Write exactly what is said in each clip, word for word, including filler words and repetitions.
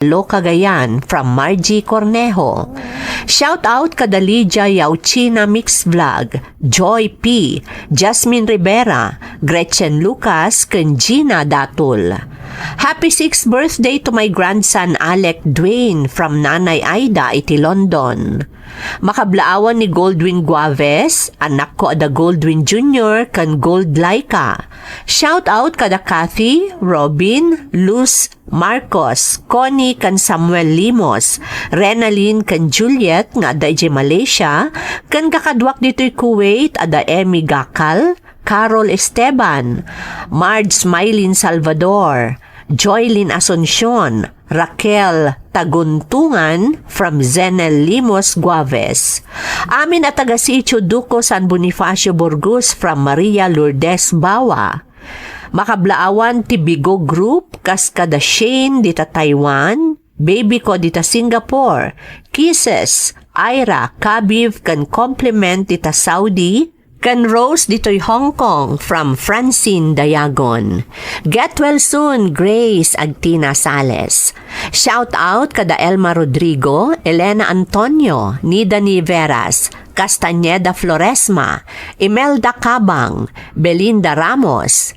Lo Cagayan from Margie Cornejo. Shout out kada Lydia Yauchina Mix Vlog, Joy P, Jasmine Rivera, Gretchen Lucas, ken Gina Datul. Happy sixth birthday to my grandson Alec Dwayne from Nanay Aida iti London. Makablaawan ni Goldwyn Guaves, anak ko a da Goldwyn Junior ken Gold Laika. Shout out kada Kathy, Robin, Luz, Marcos, Connie ken Samuel Limos, Renalyn ken Juliet nga adda idiay Malaysia, ken kakaduak ditoy Kuwait a da Emmy Gakal, Carol Esteban, Marge Mylene Salvador, Joylene Asuncion, Raquel Taguntungan from Zenel Limos Guaves. Amin a taga Sitio Duco San Bonifacio Burgos from Maria Lourdes Bawa. Makablaawan ti Bigo Group kas kada Shane dita Taiwan, baby ko dita Singapore, Kisses, Ira, Kabib, ken Compliment dita Saudi, ken Rose ditoy Hong Kong from Francine Dayagon. Get well soon, Grace Agtina Sales. Shout out kada Elma Rodrigo, Elena Antonio, Nida Niveras, Castañeda Floresma, Imelda Cabang, Belinda Ramos,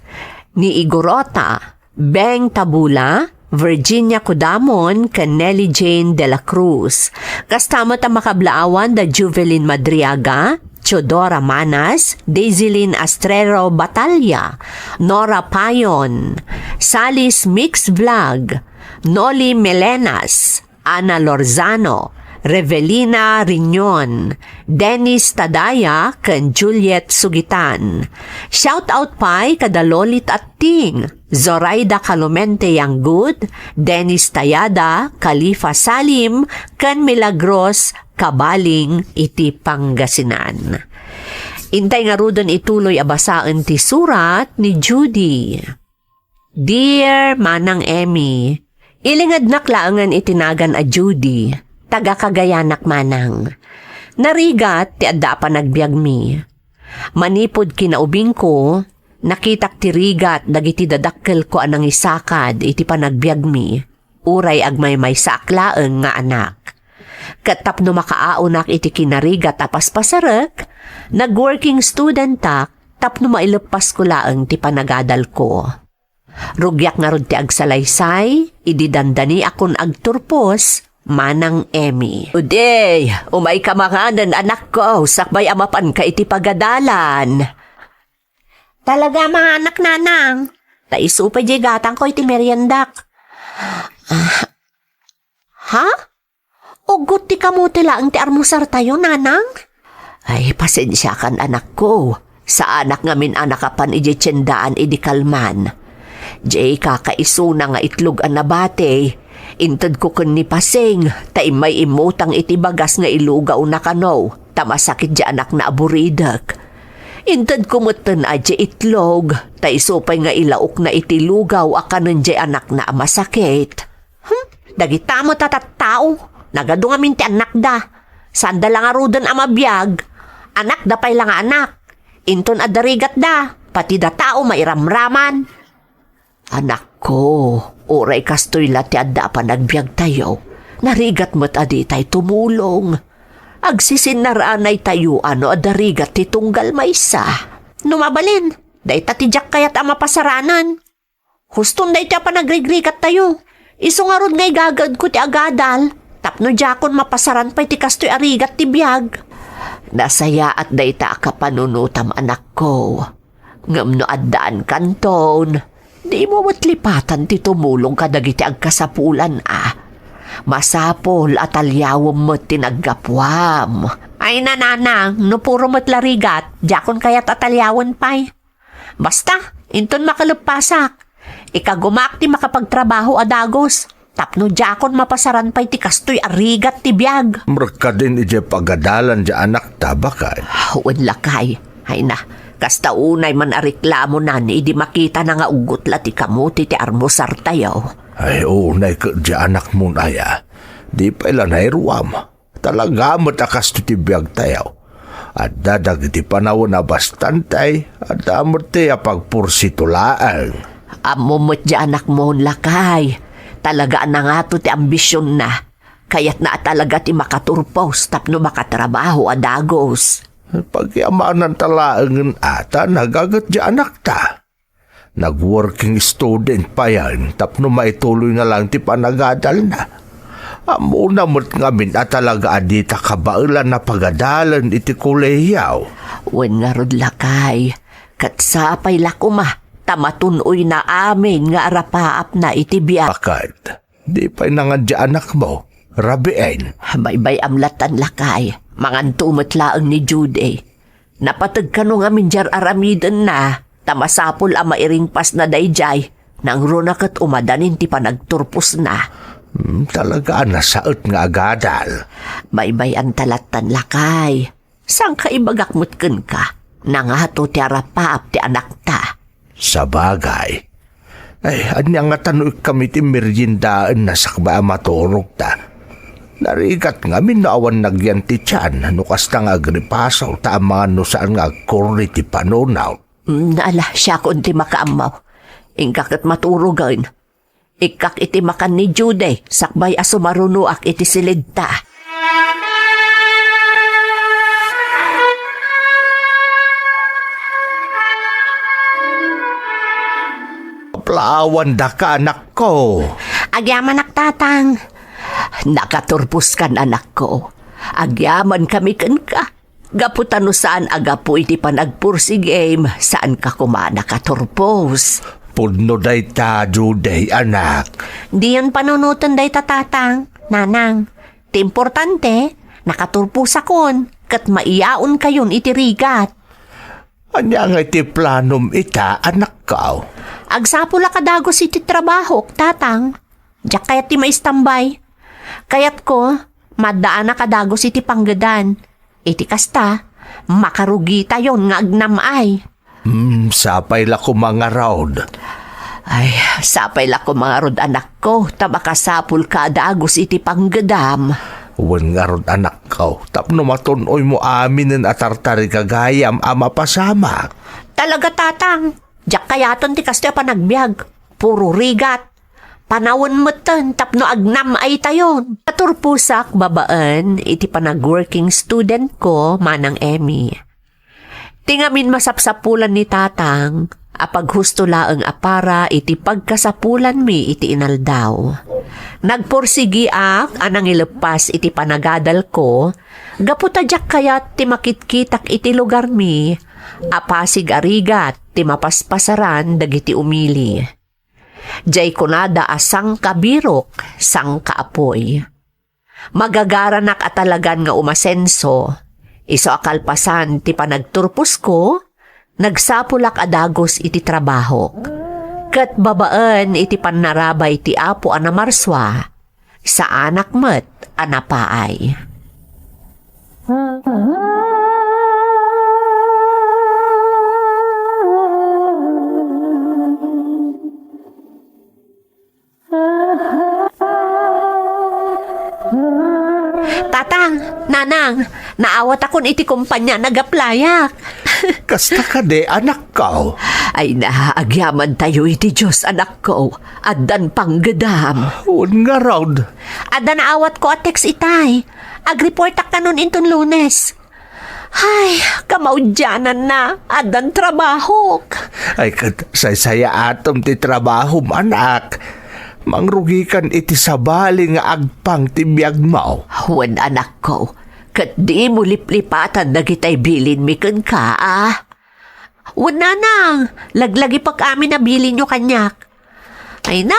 ni Igorota, Beng Tabula, Virginia Cudamon, ken Nelly Jane de la Cruz. Kasta met a makablaawan da Juvelin Madriaga, Teodora Manas, Daisylin Astrero Batalla, Nora Payon, Salis Mix Vlog, Noli Melenas, Ana Lorzano, Revelina Riñon, Dennis Tadaya, ken Juliet Sugitan. Shout out pay kada Lolit Atting, Zoraida Calumente Yanggud, Dennis Tayada, Khalifa Salim, ken Milagros Kabaling iti Pangasinan. Intay ngaruden ituloy a basaen ti surat ni Judy. Dear Manang Emmy, ilingednak laengen iti nagan a Judy, taga Cagayanak manang. Narigat ti adda a panagbiagmi. Manipud kinaubingko, nakitak ti rigat dagiti dadakkelko a nangisakad iti panagbiagmi, uray agmaymaysaak laeng nga anak. Ket tapno makaaonak iti kinarigat a paspasarek, nag-working studentak tapno maileppasko laeng ti panagadalko. Rugiak ngarud ti agsalaysay, idi dandaniakon agturpos, Manang Emmy. Udiay, umayka manganen, anakko, sakbay a mapanka iti pagadalan. Talaga, manganak, nanang. Ta isu pay diay gatangko iti meriendak. Ah, ha? Uggot ti kamote laeng ti armusartayo, nanang? Ay, pasensiakan, anakko. Saanak ngamin a nakapan idiay tiendaan idi kalman. Diay kakaisuna nga itlog a nabati, intedko ken ni Pasing, ta immay immutang iti bagas nga ilugawna kano, ta masakit diay anakna a buridek. Intedko metten a diay itlog, ta isu pay nga ilaokna iti lugaw a kanen diay anakna a masakit. Hmm, dagita met a tattao, nagadu ngamin ti annakda. Saanda la ngaruden a mabiag, anakda pay la nga anak. Inton adda rigatda, pati da tao mairamraman. Anakko, uray kastoy la ti adda a panagbiagtayo, narigat met a ditay tumulong. Agsisinnaranaytayo a no adda rigat ti tunggal maysa. No mabalin, dayta ti diak kayat a mapasaranen. Huston daytoy a panagrigrigattayo. Isu ngarud nga igagaedko ti agadal, tapno diakon mapasaran pay ti kastoy a rigat ti biag. Nasayaat dayta a kapanunotam, anakko. Ngem no addaan kanton, dimo met lipatan ti tumulong kadagiti agkasapulan a. Masapul a taliawem met ti naggapuam. Ay, nanang, no puro met la rigat, diakon kayat a taliawen pay. Basta, inton makaleppasak, ikagumaak ti makapagtrabaho a dagus, tapno diakon mapasaran pay ti kastoy a rigat ti biag. Merkadin idiay pagadalan diay anakta, bakay? Wen, lakay. Ay na, kasta unay man a reklamonan idi makitana nga uggot la ti kamote ti armusartayo. Ay, unay ket diay anakmon aya. Di pay la nairuam. Talaga met a kastoy ti biagtayo. Adda dagiti panawen a bastante, adda met ti apagpursito laeng. Ammom met diay anakmon, lakay. Talaga a nangato ti ambisionna. Kayatna a talaga ti makaturpos tapno makatrabaho a dagus. Pagyamanan ta laengen a ta nagaget ti anakta. Nag-working student payen tapno maituloyna laeng ti panagadalna. Ammona met ngamin a talaga a dita kabaelan a pagadalen iti kolehiyo. Wen ngarud, lakay, ket sapay la koma ta matun-oyna amin nga arapaapna iti biag. Baket, di pay nangan ti anakmo, rabiin. Baybay-am lattan, lakay, manganto met laeng ni Judy. Napateg kano ngamin ti ar-aramidenna, ta masapul a mairingpasna daydiay, nangruna ket umadanin ti panagturposna. Hmm, talaga a nasaet nga agadal. Baybay-am ta lattan, lakay. Saan ka ibagak met kenka, nangato ti arapaap ti anakta. Sabagay. Ay, ania ngata no ikkam iti meriendaenna sakbay a maturogta? Narigat ngamin no awan nagyan ti tian, no kasta nga agripaso, ta amangan no saan nga agkurri ti panunaw. Mm, ala, siakon ti makaammo. Inka ket maturogen. Ikkak iti makan ni Judy, sakbay a sumarunoak iti silidta. Plaawandaka, anakko. Agyamanak, tatang. Nakaturposkan, anakko. Agyamankami kenka. Gapu ta no saan a gapu iti panagpursigim, saanka koma a nakaturpos. Pudno dayta, Judy, anak. Diyon panunoten dayta, tatang, nanang. Ti importante, nakaturposakon, ket maiyaonkayon iti rigat. Ania nga iti planom ita, anakko? Agsapulak a dagus iti trabahok, tatang. Diak kayat ti maistambay. Kayatko, maddaanak a dagus iti panggedan. Iti kasta, makarugitayon nga agnam-ay. Hmm, sapay la koma ngarud. Ay, sapay la koma ngarud, anakko, ta makasapulka a dagus iti panggedam. Wen ngarud, anakko, tapno matun-oymo aminen a tartari gagayam a mapasamak. Talaga, tatang. Diak kayaten ti kastoy a panagbiag. Puro rigat. Panawen metten tapno agnam-aytayon. Naturposak babaen iti panag-working student ko, Manang Emmy. Ti ngamin masapsapulan ni Tatang a paghusto laeng a para iti pagkasapulanmi iti inaldaw. Nagpursigiak a nangileppas iti panagadal ko gapu ta diak kayat ti makitkitak iti lugarmi a pasig a rigat ti mapaspasaran dagiti umili. Diay kunada a sangkabirok, sangkaapuy. Magagaranak a talagan nga umasenso. Isu a kalpasan ti panagturposko, nagsapulak a dagus iti trabahok. Ket babaen iti pannarabay ti Apo a namarsua, saanak met a napaay. Tatang, nanang, naawatakon iti kompania a nagaplayak. Kasta kadi, anakko? Ay na, agyamantayo iti Dios, anakko. Addan panggedam. Wen ngarud. Adda naawatko a text itay. Agreportak kanon inton Lunes. Ay, kamaudiananna, addan trabahok. Ay, ket saysayaatem ti trabahom, anak. Mangrugikan iti sabali nga agpang ti biagmo. Wen, anakko, ket dimo liplipatan dagitay bilinmi kenka, a? Wen, nanang, laglagipek amin a bilinyo kaniak. Ay na,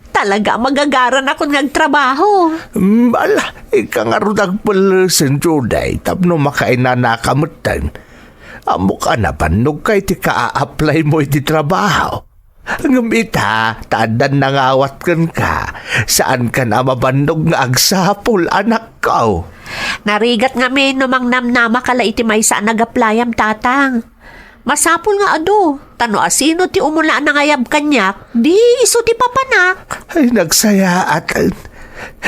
talaga a magagaranakon nga agtrabaho. Mm, ala, inka ngarud agpellesen, Juday, tapno makainanaka metten. Ammok a nabannogka iti kaa-applymo iti trabaho. Ngem ita, ta addan nangawat kenka, saankan a mabannog nga agsapul, anakko. Narigat ngamin no mangnamnamaka la iti maysa a nagaplayam, Tatang. Masapul nga adu, ta no asino ti umuna a nangayab kaniak, di isu ti papanak. Ay, nagsayaaten.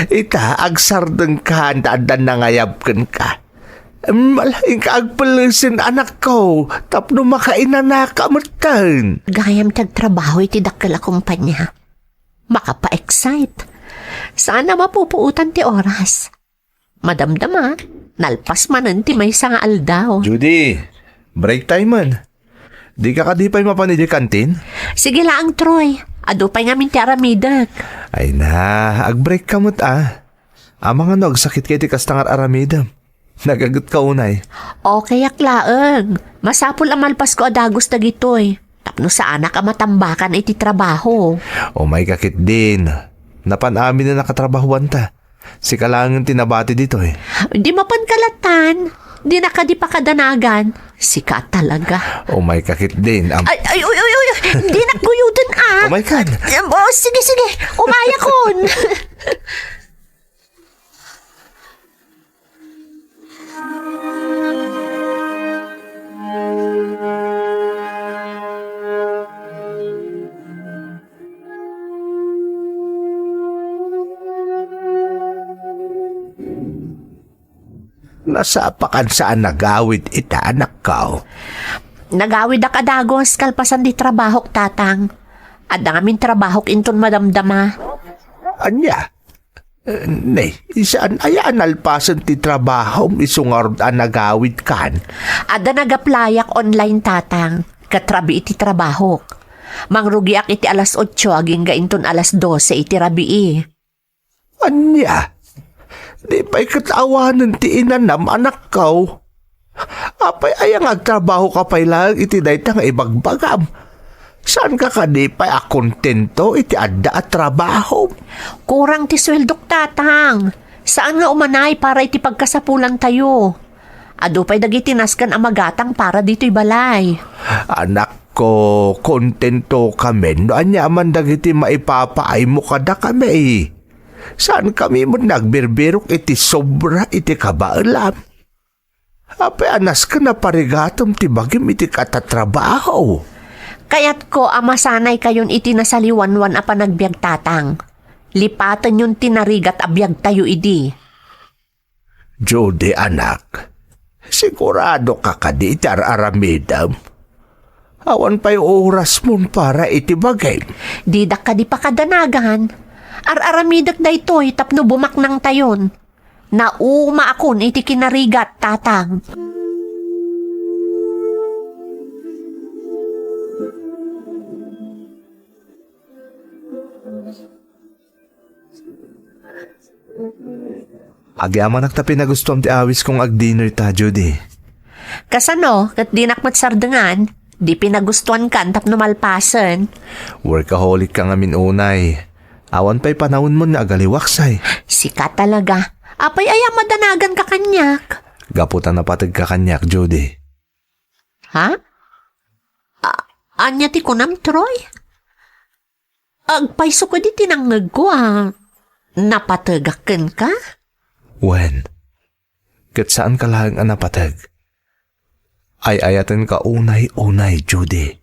Ita, agsardengkan ta addan nangayab kenka. Em, ala, inka agpellesen, anakko, tapno makainanaka metten. Gayam ti agtrabaho iti dakkel a kompania. Makapa-excite. Saan a mapupuotan ti oras. Madamdama, nalpas manen ti maysa nga aldaw. Judy, break time man. Dika kadi pay mapan idiay kantin? Sige laeng, Troy. Adu pay ngamin ti aramidek. Ay na, ag-break ka met a. Amangan no agsakit ka iti kasta nga ar-aramidem. Nagaget ka unay. Okay ak laeng. Masapul a malpasko a dagus dagitoy. Tapno saanak a matambakan iti trabaho. Umay ka ketdin. Napan amin a nakatrabahuanta. Sika laengen ti nabati ditoy. Di mapan kalatan. Di na kadi pakadanagan. Sika talaga. Umay ka ketdin. Am- Ay, ay, uy, uy, uy. Di na guyuden, ah. Umay ka. Em, oh, sige, sige. Umayakon. Nasapakan sa a nagawid ita, anakko. Nagawidak a dagus kalpasan ti trabahok, Tatang. Adda ngamin trabahok inton madamdama. Ania? Ne, saan aya a nalpasen ti trabahom isu ngarud a nagawidkan? Adda nag-applyak online, Tatang, ket rabii ti trabahok. Mangrugiak iti alas otso agingga inton alas dose iti rabii. Ania? Di pay ket awanen ti inanam, anakko? Apay aya nga agtrabaho ka pay laeng iti dayta nga ibagbagam? Saan ka kadi pay a kontento iti adda a trabaho? Kurang ti sueldok, Tatang. Saan nga umanay para iti pagkasapulantayo. Adu pay dagiti nasken a magatang para ditoy balay. Anakko, kontento kamin no ania man dagiti maipapaaymo kadakami. Saan kami met nga agbirbirok iti sobra iti kabaelam. Apay a nasken a parigatem ti bagim iti katatrabaho? Kayatko a masanaykayon iti nasaliwanwan a panagbiag, Tatang. Lipatenyon ti narigat a biagtayo idi. Judy, anak, sigurado ka kadi iti ar-aramidem? Awan pay orasmon para iti bagim. Didak kadi pakadanagan. Ar-aramidek daytoy tapno bumaknangtayon. Naumaakon iti kinarigat, Tatang. Agyamanak ta pinagustuam ti awisko nga agdinner ta, Judy. Kasano, ket dinak met sardengan? Di pinagustuankan tapno malpasen. Workaholic ka ngamin unay. Awan pay panawenmon nga agaliwaksay. Sika talaga. Apay aya madanagan ka kaniak? Gapu ta napateg ka kaniak, Judy. Ha? A-, ania ti kunam, Troy? Agpayso kadi ti nangngegko a napategak kenka? Wen, ket saanka laeng a napateg. Ay-ayatenka unay-unay, Judy.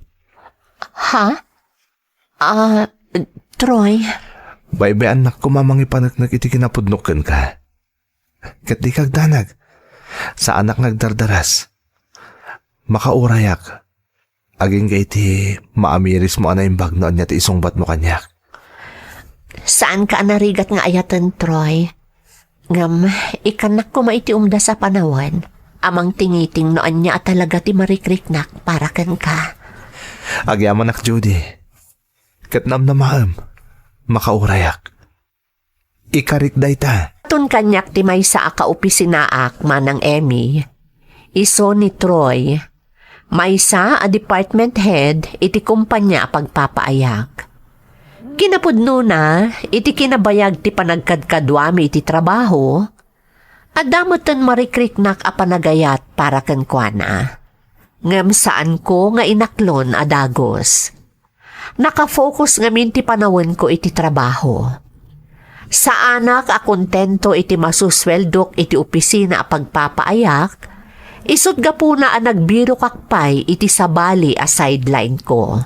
Ha? Ah, Troy. Baybay-annak koma mangipaneknek iti kinapudnok kenka. Ket dika agdanag. Saanak nga agdardaras. Makaurayak. Agingga iti maamirismo a naimbag no ania ti isungbatmo kaniak. Saanka a narigat nga ayaten, Troy. Ngem, ikkannak koma iti umdas a panawen a mangtingiting no ania a talaga ti marikriknak para kenka. Agyamanak, Judy. Ket namnamaem, makaurayak. Ikarik dayta. Ton kaniak ti maysa a kaopisinaak, Manang Emmy. Isu ni Troy, maysa a department head iti kompania a pagpapaayag. Kinapudnona, iti kinabayag ti panagkadkaduami iti trabaho, adda metten marikriknak a panagayat para kenkuana. Ngem saanko nga inaklon a dagus. Nakafocus ngamin ti panawenko iti trabaho. Saanak a kontento iti masusweldok iti opisina a pagpapaayak, isut' gapuna a nagbirokak pay iti sabali a sideline-ko.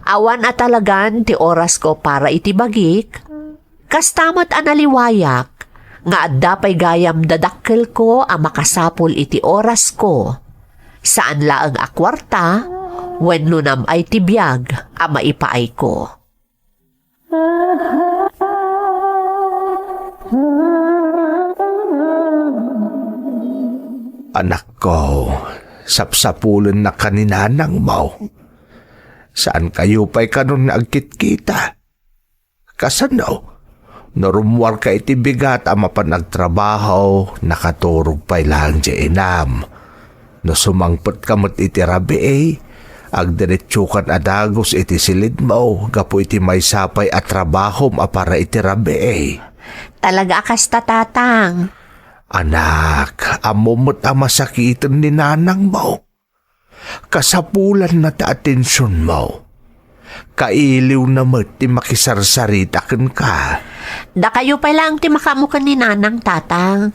Awan a talagan ti orasko para iti bagik, kasta met a naliwayak nga adda pay gayam dadakkelko a makasapul iti orasko. Saan laeng a kuarta wenno nam-ay ti biag a maipaayko. Anakko, sapsapulennaka ni nanangmo. Saankayo pay kanon nga agkitkita. Kasano? No rummuarka iti bigat a mapan agtrabaho, nakaturog pay laeng diay inam. No sumangpetka met iti rabii, agdiretsokan a dagus iti silidmo gapu iti maysa pay a trabahom a para iti rabii. Talaga a kasta, Tatang. Anak, ammom met a masakiten ni nanangmo. Kasapulanna ti atensionmo. Kailiwna met ti makisarsarita kenka. Dakayo pay laeng ti makaammo ken ni Nanang, Tatang.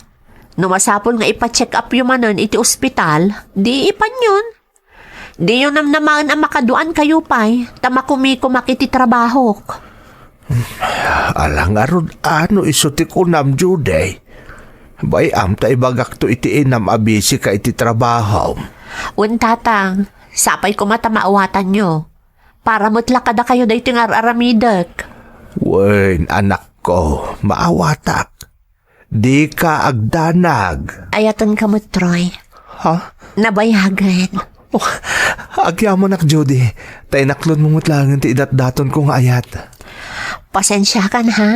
No masapul nga ipa-check upyo manen iti ospital, di ipanyon. Diyo namnamaen a makaduankayo pay, ta makumikumak iti trabahok. Ala ngarud, ano isu ti kunam, Judy? Bay-am ta ibagakto iti inam a bisika iti trabahom. Wen, Tatang, sapay koma ta maawatanyo. Para met la kadakayo daytoy nga ar-aramidek. Wen, anakko, maawatak. Dika agdanag. Ayatenka met, Troy. Ha? Nabayagen. Oh, agyamanak, Judy. Ta inaklonmo met laengen ti idatdatonko nga ayat. Pasensiakan, ha?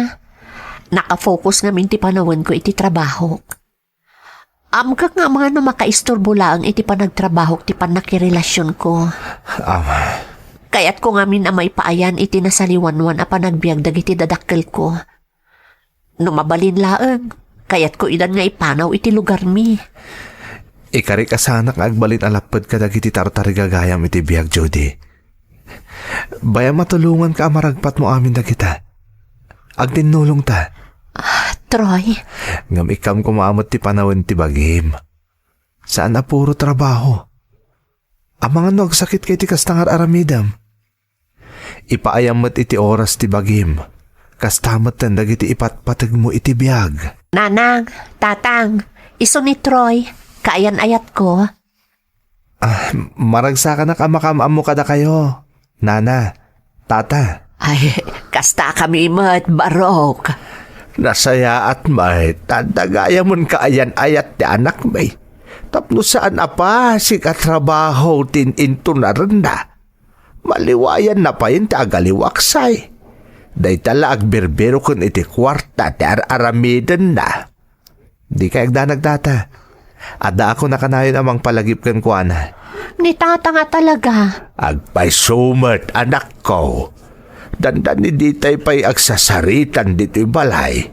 Nakafocus ngamin ti panawenko iti trabahok. Ammok nga amangan no makaisturbo laeng iti panagtrabahok ti pannakirelasionko. Ama. Kayatko ngamin a maipaayan iti nasaliwanwan a panagbiag dagiti dadakkelko. No mabalin laeng, kayatko idan nga ipanaw iti lugarmi. Ikarik a saanak nga agbalin a lapped kadagiti tartarigagayam iti biag, Judy. Bay-am a tulonganka a maragpatmo amin dagita. Agtinnulongta. Ah, Troy. Ngem ikkam koma met ti panawen ti bagim. Saan a puro trabaho. Amangan no agsakitka iti kasta nga ar-aramidem. Ipaayam met iti oras ti bagim. Kasta metten dagiti ipatpategmo iti biag. Nanang, Tatang, isu ni Troy, kaayan-ayatko. Ah, maragsakanak a makaam-ammo kadakayo, Nana, Tata. Ay, kasta kami met, Barok. Nasayaat met, adda gayam kaayan-ayat ti anakmi. Tapno saan a pasig a trabaho ti in-intunarenna. Maliwayanna payen ti agaliwaksay. Dayta la agbirbiro ken iti kuarta ti ar-aramidenna. Dika agdanag, Tata. Addaakon a kanayon a mangpalagip kenkuana. Ni Tata nga talaga. Agpayso met, anakko. Dandani ditay pay agsasaritan ditoy balay.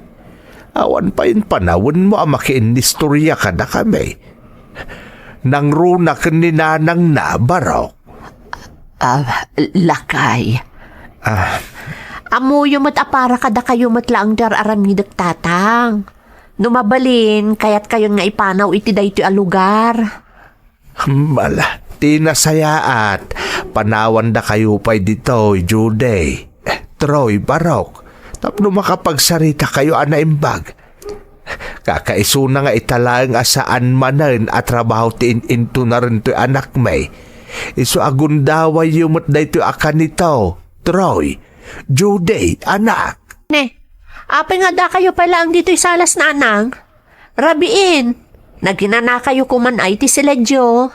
Awan payen panawenmo a makiinnistorya kadakami. Nangruna ken ni nanangna, Barok. Ah, lakay. Ah. Ammoyo met a para kadakayo met laeng ti ar-aramidek, Tatang. No mabalin, kayatkayon nga ipanaw iti daytoy a lugar. Bala, ti nasayaat, panawandakayo pay ditoy, Judy. Troy, Barok, tapno makapagsaritakayo a naimbag. Kakaisuna nga ita laeng a saan manen a trabaho ti in-intunarentoy anakmi. Isu a gundawayyo met daytoy a kanito, Troy, Judy, anak. Ne, apay nga dakayo pay laeng ditoy salas, Nanang? Rabiin, naginanakayo koman ay ti siledyo.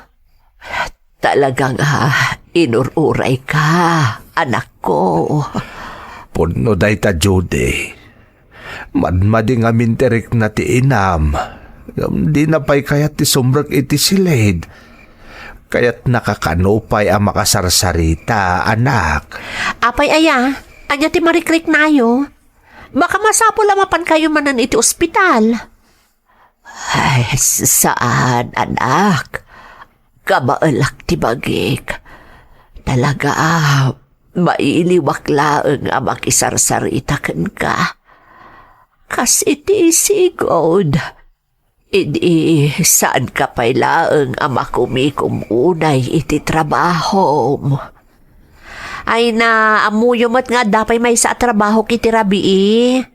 Talaga nga inur-urayka, anakko. Pudno dayta, Judy. Madmadi ngamin ti rikna ti inam, ngem dina pay kayat ti sumrek iti silid. Kayatna kano pay a makasarsarita, anak. Apay aya? Ania ti marikriknayo? Baka masapul a mapankayo manen iti ospital. Ay, s-, saan, anak. Kabaelak ti bagik. Talaga, mailiwak laeng a makisarsarita kenka. Kas iti sigud. Idi, saanka pay laeng a makumikom unay iti trabahom. Ay na, ammoyo met nga adda pay maysa a trabahok iti rabii.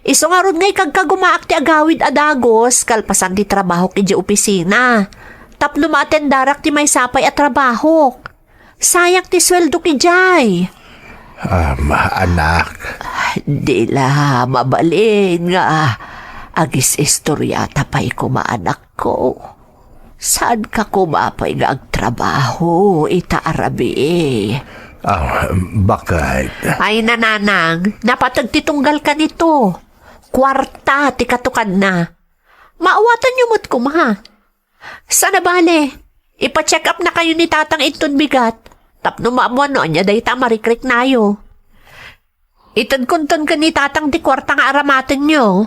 Isu ngarud nga ikagkagumaak ti agawid a dagus kalpasan ti trabahok idiay opisina. Tapno maatendarak ti maysa pay a trabahok. Sayang ti sueldok idiay. Am, anak. Di la mabalin nga agis-istoriata pay koma, anakko. Saanka koma pay nga agtrabaho ita a rabii? Ah, bakit? Ay, nanang, napateg ti tunggal kanito. Kuarta ti katukanna. Maawatanyo met koma. Sana bale, ipa-check up na kayo ni Tatang inton bigat, tapno maammuan no ania dayta a marikriknayo. Itedkonton ken ni Tatang ti kuarta nga aramatenyo.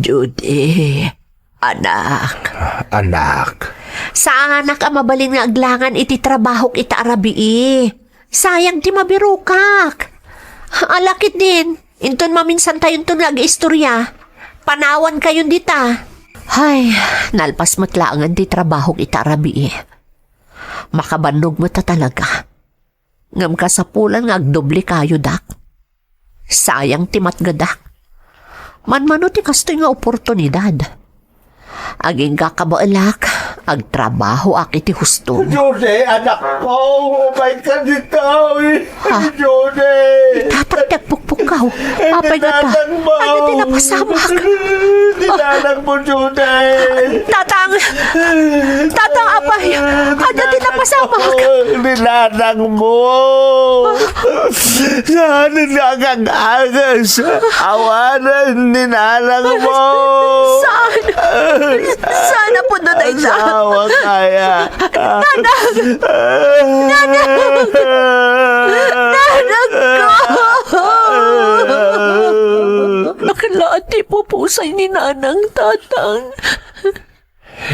Judy, anak. Anak. Saanak a mabalin nga aglangan iti trabahok ita a rabii. Sayang ti mabirokak. Ala ketdin, inton maminsan tayonton nga agistorya, panawan kayon dita. Ay, nalpas met laengen ti trabahok ita a rabii. Makabannog met a talaga. Ngem kasapulan nga agdoble kayo, dak. Sayang ti matgedak. Manmano ti kastoy nga oportunidad. Agingga kabaelak, agtrabahoak iti husto. Jose, anak ko, umay ka dita, eh. Ha? Jose. Tatang ti agpukpukaw. Apay nga ta? Ania ti napasamak? Dinadang mo, Jose. Tatang! Tatang, apay! Ania ti napasamak? Dinadang mo! Saan nga agang-agas? Awanen ni nanang mo! Saan? Saan a puno dayta? Asawa kaya? Nanang! Nanang! Nanang ko! Nakalaat ti pupusay ni Nanang, Tatang.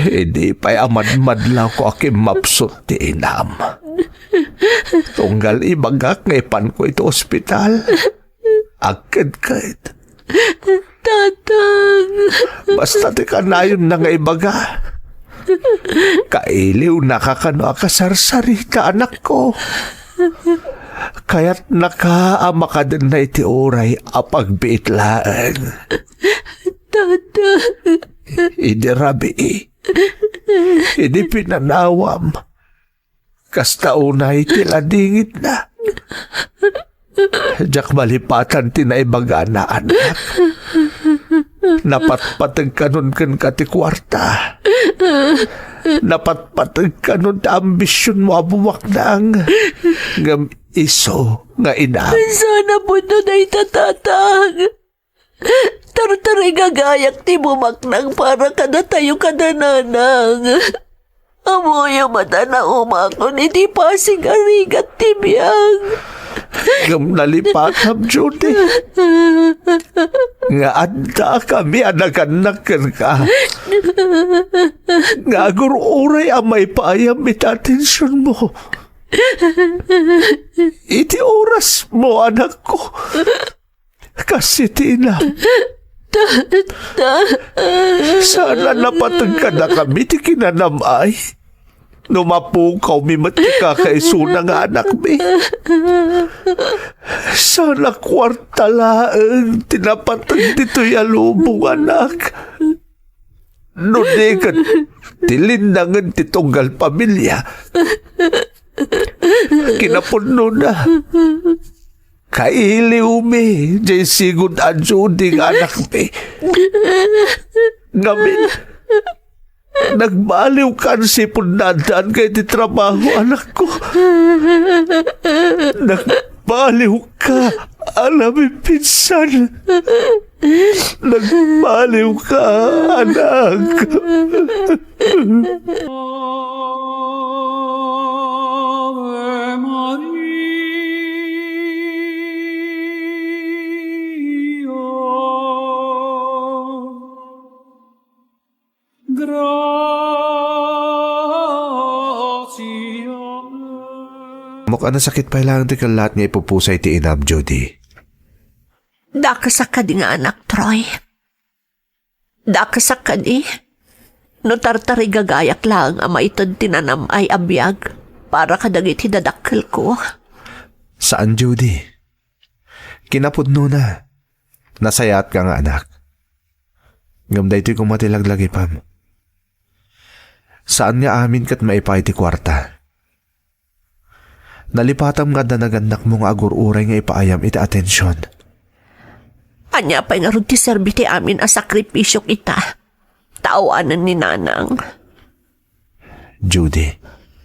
Idi pay a madmadlawko a kimmapsut ti inam. Tunggal ibagak nga ipanko iti ospital. Agkedked. Tatang. Basta ti kanayonna nga ibaga. Kailiwnaka kano a kasarsarita, anakko. Kayatnaka a makadenna iti uray a pagbiit laeng. Tatang. Idi rabii, idi pinanawam, kasta unay ti ladingitna. Diak malipatan ti naibagana, anak. Napatpateg kanon kenka ti kuarta. Napatpateg kanon ti ambisionmo a bumaknang. Ngem isu nga ina. Saan a puno dayta, Tatang? Tartarigagayak ti bumaknang para kadatayo kada nanang. Ammoyo met a naumakon iti pasig a rigat ti biag. Ngem nalipatam, Judy, nga addakami a nagannak kenka. Nga agur-uray a maipaayam iti atensionmo. Iti orasmo, anakko. Kas iti inam. Saan a napateg kadakami ti kinanam-ay? No mapukawmi met ti kakaisuna nga anakmi. Saan a kuarta laeng ti napateg ditoy a lubong, anak. No di ket ti linnangen ti tunggal pamilia. Kinapudnona, kailiwmi jay sigud a Judy nga anakmi. Ngamin, nagbaliwkan sipud naaddaanka iti trabaho, anakko. Nagbaliwka a namipinsan. Nagbaliwka, anak. Gratia. Mok a nasakit pay laeng ti kellaat nga ipupusay ti inam, Judy. Dakesak kadi nga anak, Troy. Dakesak kadi. No tartarigagayak laeng a maited ti nanam-ay a biag para kadagiti dadakkelko. Saan, Judy. Kinapudnona, nasayaatka nga anak. Ngem daytoy koma ti laglagipem. Saan nga amin ket maipaay ti kuarta. Nalipatam nga adda nagannakmo nga agur-uray nga ipaayam iti atension. Ania pay ngarud ti serbi ti amin a sakripisiok ita? Ta awanen ni Nanang. Judy.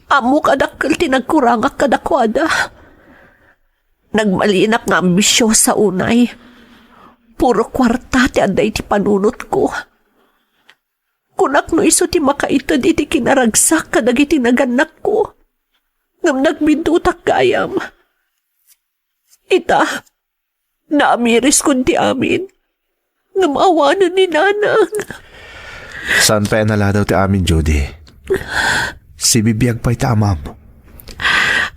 Ammok a dakkel ti nagkurangak kadakuada. Nagbalinak nga ambisiosa unay. Puro kuarta ti adda iti panunotko. Kunak no isu ti makaited iti kinaragsak kadagiti nagannakko. Ngem nagbindutak gayam. Ita, naamiriskon ti amin. Ngem awanen ni Nanang. Saan pay a naladaw ti amin, Judy. Sibibiag pay ti amam.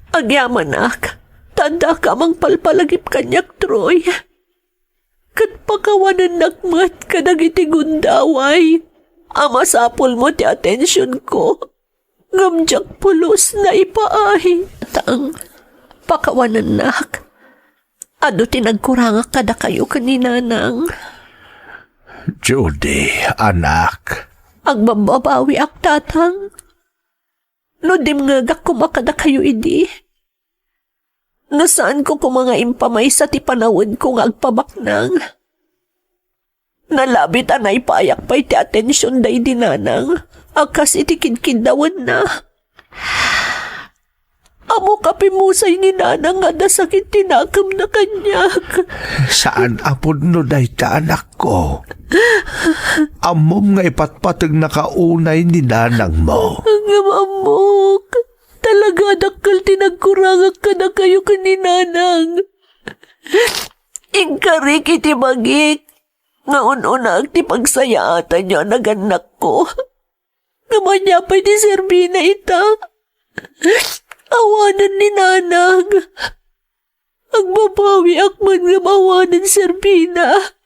Agyamanak, ta addaka a mangpalpalagip kaniak, Troy. Ket pakawanennak met kadagiti gundaway a masapulmo ti atensionko. Ngem diak pulos naipaay. Tatang, pakawanennak. Adu ti nagkurangak kadakayo ken ni Nanang. Judy, anak. Agbabbabawiak, Tatang. No dimngegak koma kadakayo idi. No saanko koma nga impamaysa ti panawenko nga agpabaknang. Nalabit a naipaayak pay ti atension daydi Nanang a kas iti kidkiddawenna. Ammok a pimmusay ni Nanang nga adda sakit ti nakemna kaniak. Saan a pudno dayta, anakko. Ammom nga ipatpategnaka unay ni Nanangmo. Ngem ammok, talaga a dakkel ti nagkurangak kadakayo ken ni Nanang. Inkarik iti bagik nga un-unaak ti pagsayaatanyo a nagannakko. Ngem ania pay ti serbina ita? Awanen ni Nanang. Agbabawiak man ngem awanen serbina.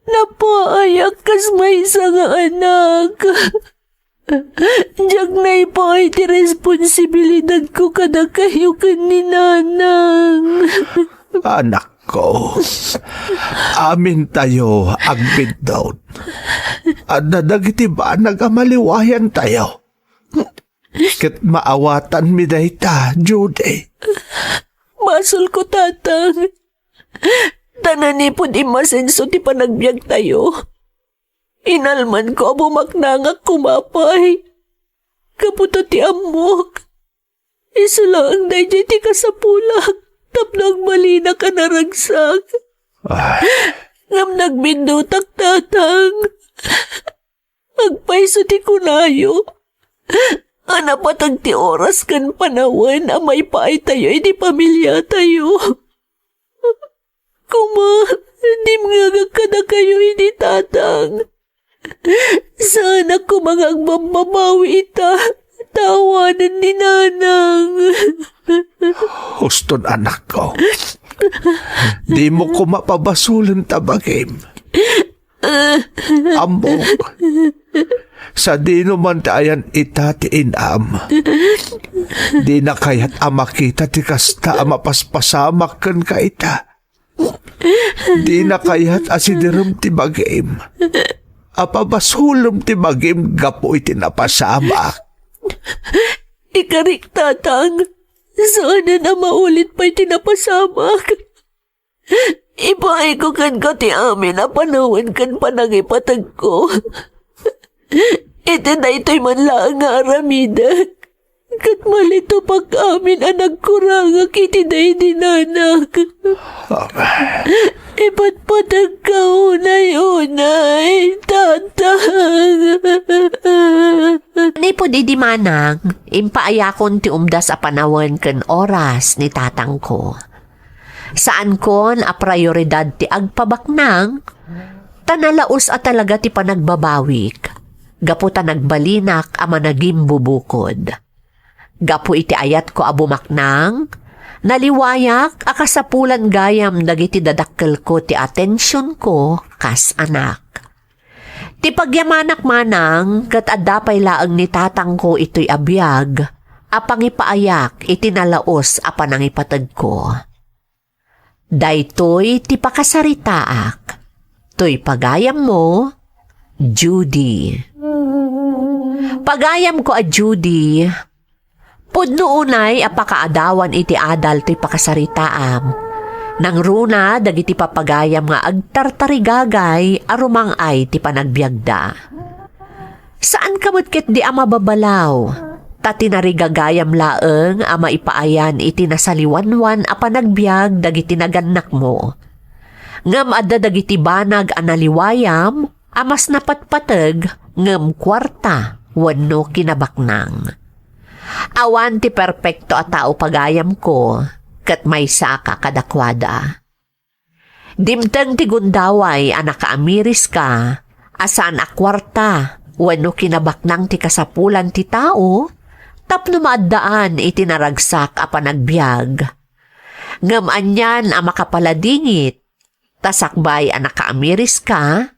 Napaayak kas maysa nga anak. Diak naipaay ti responsibilidadko kadakayo ken ni Nanang. Anakko, amintayo agbiddut. Adda dagiti banag a maliwayantayo. Ket maawatanmi dayta, Judy. Basolko, Tatang. Ta nanipud immasenso ti panagbiagtayo, inalmanko a bumaknangak koma pay. Gapu ta ti ammok, isu laeng daydiay ti kasapulak tapno agbalinak a naragsak. Ay. Ngem nagbindutak, Tatang. Agpayso ti kunayo a napateg ti oras ken panawen a maipaaytayo iti pamiliatayo. Koma, dimngegak kadakayo idi, Tatang. Saanak koma nga agbabbabawi ita, ta awanen ni Nanang. Huston, anakko. Dimo koma pabasolen ta bagim. Ammok, sadino man ti ayan ita ti inam, dina kayat a makita ti kasta a mapaspasamak kenka ita. Dina kayat a siderem ti bagim, a pabasolem ti bagim gapu iti napasamak. Ikarik, Tatang, saanen a maulit pay ti napasamak. Ipaayko kenka ti amin a panawen ken panangipategko. Iti daytoy man laeng nga aramidek, ket malitupak amin a nagkurangak iti daydi nanak. Amen. Ipatpategka unay-unay, Tatang. Manipud idi, Manang, impaayakon ti umdas a panawen ken oras ni tatangko. Saankon a prioridad ti agpabaknang, ta nalaus a talaga ti panagbabawik, gapu ta nagbalinak a managimbubukod. Gapu iti ayatko a bumaknang, naliwayak a kasapulan gayam dagiti dadakkelko ti atensionko kas anak. Ti pagyamanak, Manang, ket adda pay laeng ni tatangko itoy a biag a pangipaayak iti nalaus a panangipategko. Daytoy ti pakasaritaak. Toy pagayammo, Judy. Pagayamko a Judy, Pudno unay a pakaadawan iti adal toy pakasaritaam. Nangruna dagiti papagayam nga agtartarigagay a rumang-ay ti panagbiagda. Saanka met ketdi a mababalaw, ta tinarigagayam laeng a maipaayan iti nasaliwanwan a panagbiag dagiti nagannakmo. Ngem adda dagiti banag a naliwayam a mas napatpateg ngem kuarta wenno kinabaknang. Awan ti perpekto a tao pagayamko, ket maysaka kadakuada. Dimteng ti gundaway a nakaamiriska a saan a kuarta wenno kinabaknang ti kasapulan ti tao tapno maaddaan iti naragsak a panagbiag. Ngem anian a makapaladingit, ta sakbay a nakaamiriska,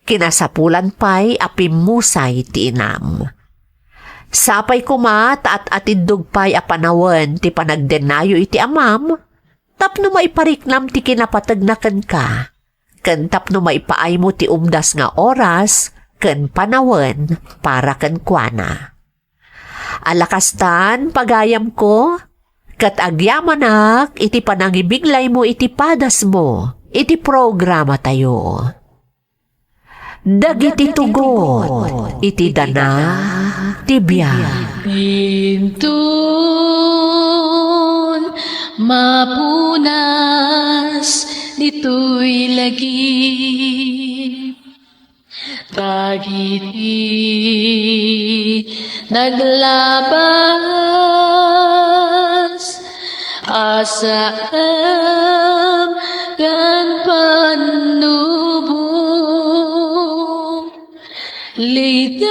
kinasapulan pay a pimmusay ti inam. Sapay koma ta at-atiddog pay a panawen ti panagdennayo iti amam, tapno maipariknam ti kinapategna kenka, ken tapno maipaaymo ti umdas nga oras ken panawen para kenkuana. Ala kastan, pagayamko, ket agyamanak iti panangibiglaymo iti padasmo iti programatayo. Dagiti tugot iti dana ti biag. Inton mapunas ditoy lagip, dagiti naglabas a saan ken pannubong, ligay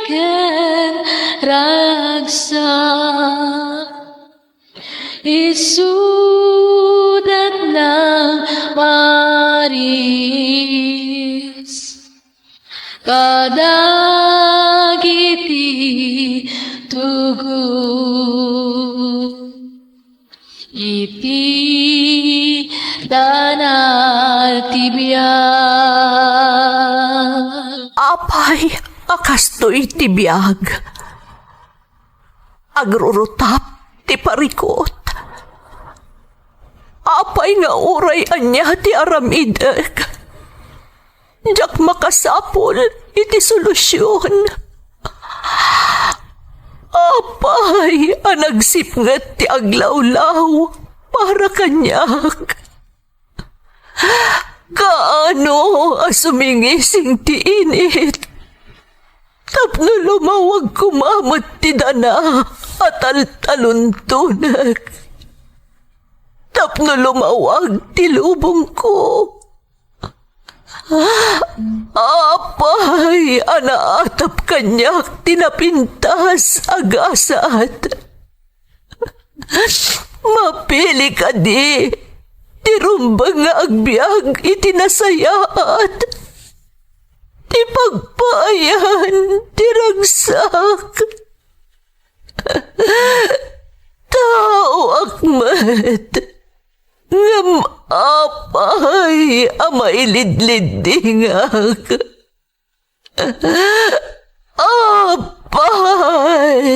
ken ragsak. Isudat nang maris kadagiti tugot iti dana ti biag. Apay a kastoy ti biag? Agrurutap ti parikut. Apay nga uray ania ti aramidek, diak makasapul iti solusion. Apay a nagsipnget ti aglawlaw para kaniak? Kaano a sumingising ti init tapno lumawag koma met ti dana a taltaluntonek, tapno lumawag ti lubongko? Apay a naatap kaniak ti napintas a gasat? Mapili kadi ti rumbeng nga agbiag iti nasayaat, ti pagpaayan ti ragsak? Taoak met, ngem apay a mailidliddingak? Apay!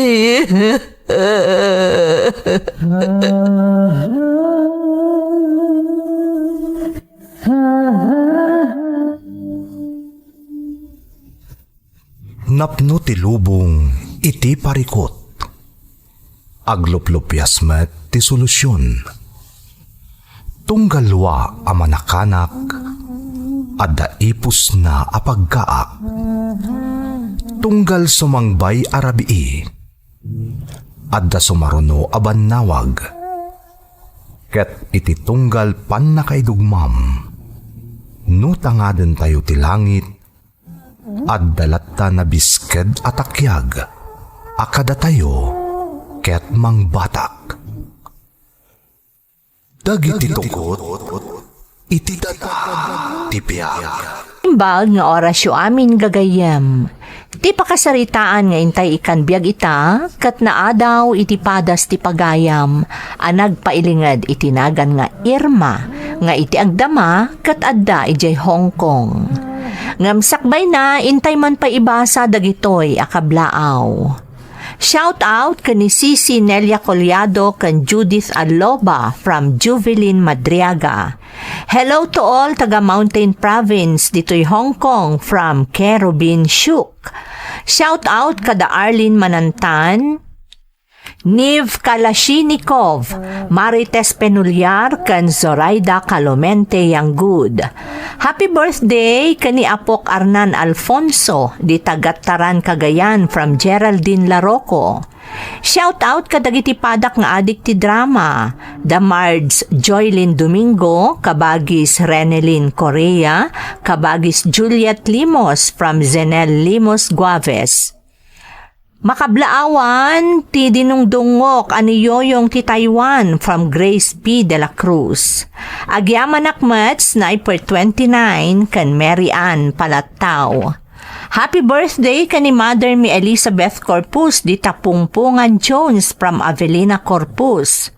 Napno ti lubong iti parikut. Agluplupias met ti solusion. Tunggal wa a manakanak, adda ipusna a paggaak. Tunggal sumangbay a rabii, adda sumaruno a bannawag. Ket iti tunggal pannakaidugmam, no tangadentayo ti langit, adda latta nabisked a takiag a kadatayo ket mangbatak. Dagiti tugot iti dana ti biag. Imbag nga orasyo amin, gagayyem. Ti pakasaritaan nga intay ikkan biag ita, ket naadaw iti padas ti pagayam a nagpailinged iti nagan nga Irma, nga iti agdama ket adda idiay Hong Kong. Ngem sakbayna, intay man pay ibasa dagitoy a kablaaw. Shout out ken ni Sisi Nelia Collado ken Judith Aloba from Juvelin Madriaga. Hello to all taga Mountain Province ditoy Hong Kong from Kerubin Shuk. Shout out kada Arlene Manantan, Niv Kalashnikov, Marites Penuliar, ken Zoraida Calomente Yanggud. Happy birthday ken ni Apok Arnan Alfonso, di Tagattaran, Cagayan, from Geraldine Laroco. Shout out kadagiti padak nga adik ti drama, da Mards Joylin Domingo, kabagis Renelyn Correa, kabagis Juliet Limos from Zenel Limos Guaves. Makablaawan ti dinungdungngok a ni Yoyong ti Taiwan from Grace P. de la Cruz. Agyamanak met, Sniper twenty-nine, ken Mary Ann Palattao. Happy birthday ken ni Mother mi Elizabeth Corpus di Tapungpungan Jones from Avelina Corpus.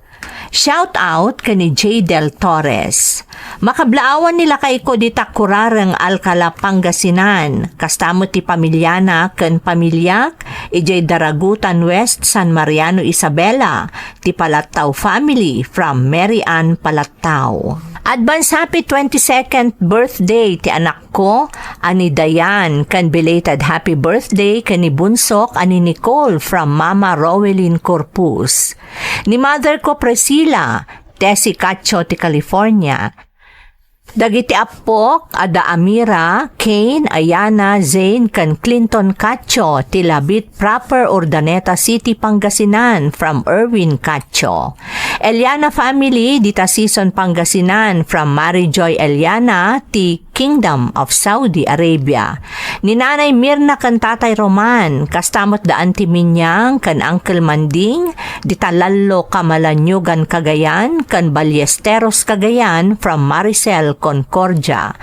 Shout out ken ni Jay Del Torres. Makablaawan ni lakayko dita Kurareng, Alcala, Pangasinan. Kasta met ti pamiliana ken pamiliak, idiay Daragutan West, San Mariano, Isabela, ti Palattao family from Mary Ann Palattao. Advance happy twenty-second birthday ti anak ko, a ni Dayan, ken belated happy birthday ken ni bunsok a ni Nicole from Mama Rowelyn Corpus. Ni mother ko, Priscilla, Tessie Cacho ti California. Dagiti appok, adda Amira, Kane, Ayana, Zane, ken Clinton Cacho ti Labit Proper, Urdaneta City, Pangasinan, from Erwin Cacho. Eliana family, dita Sison, Pangasinan, from Mary Joy Eliana, ti Kingdom of Saudi Arabia. Ni Nanay Mirna ken Tatay Roman, kasta met da Auntie Minyang ken Uncle Manding, dita Lallo, Camalaniugan, Cagayan, ken Ballesteros, Cagayan, from Maricel Concordia.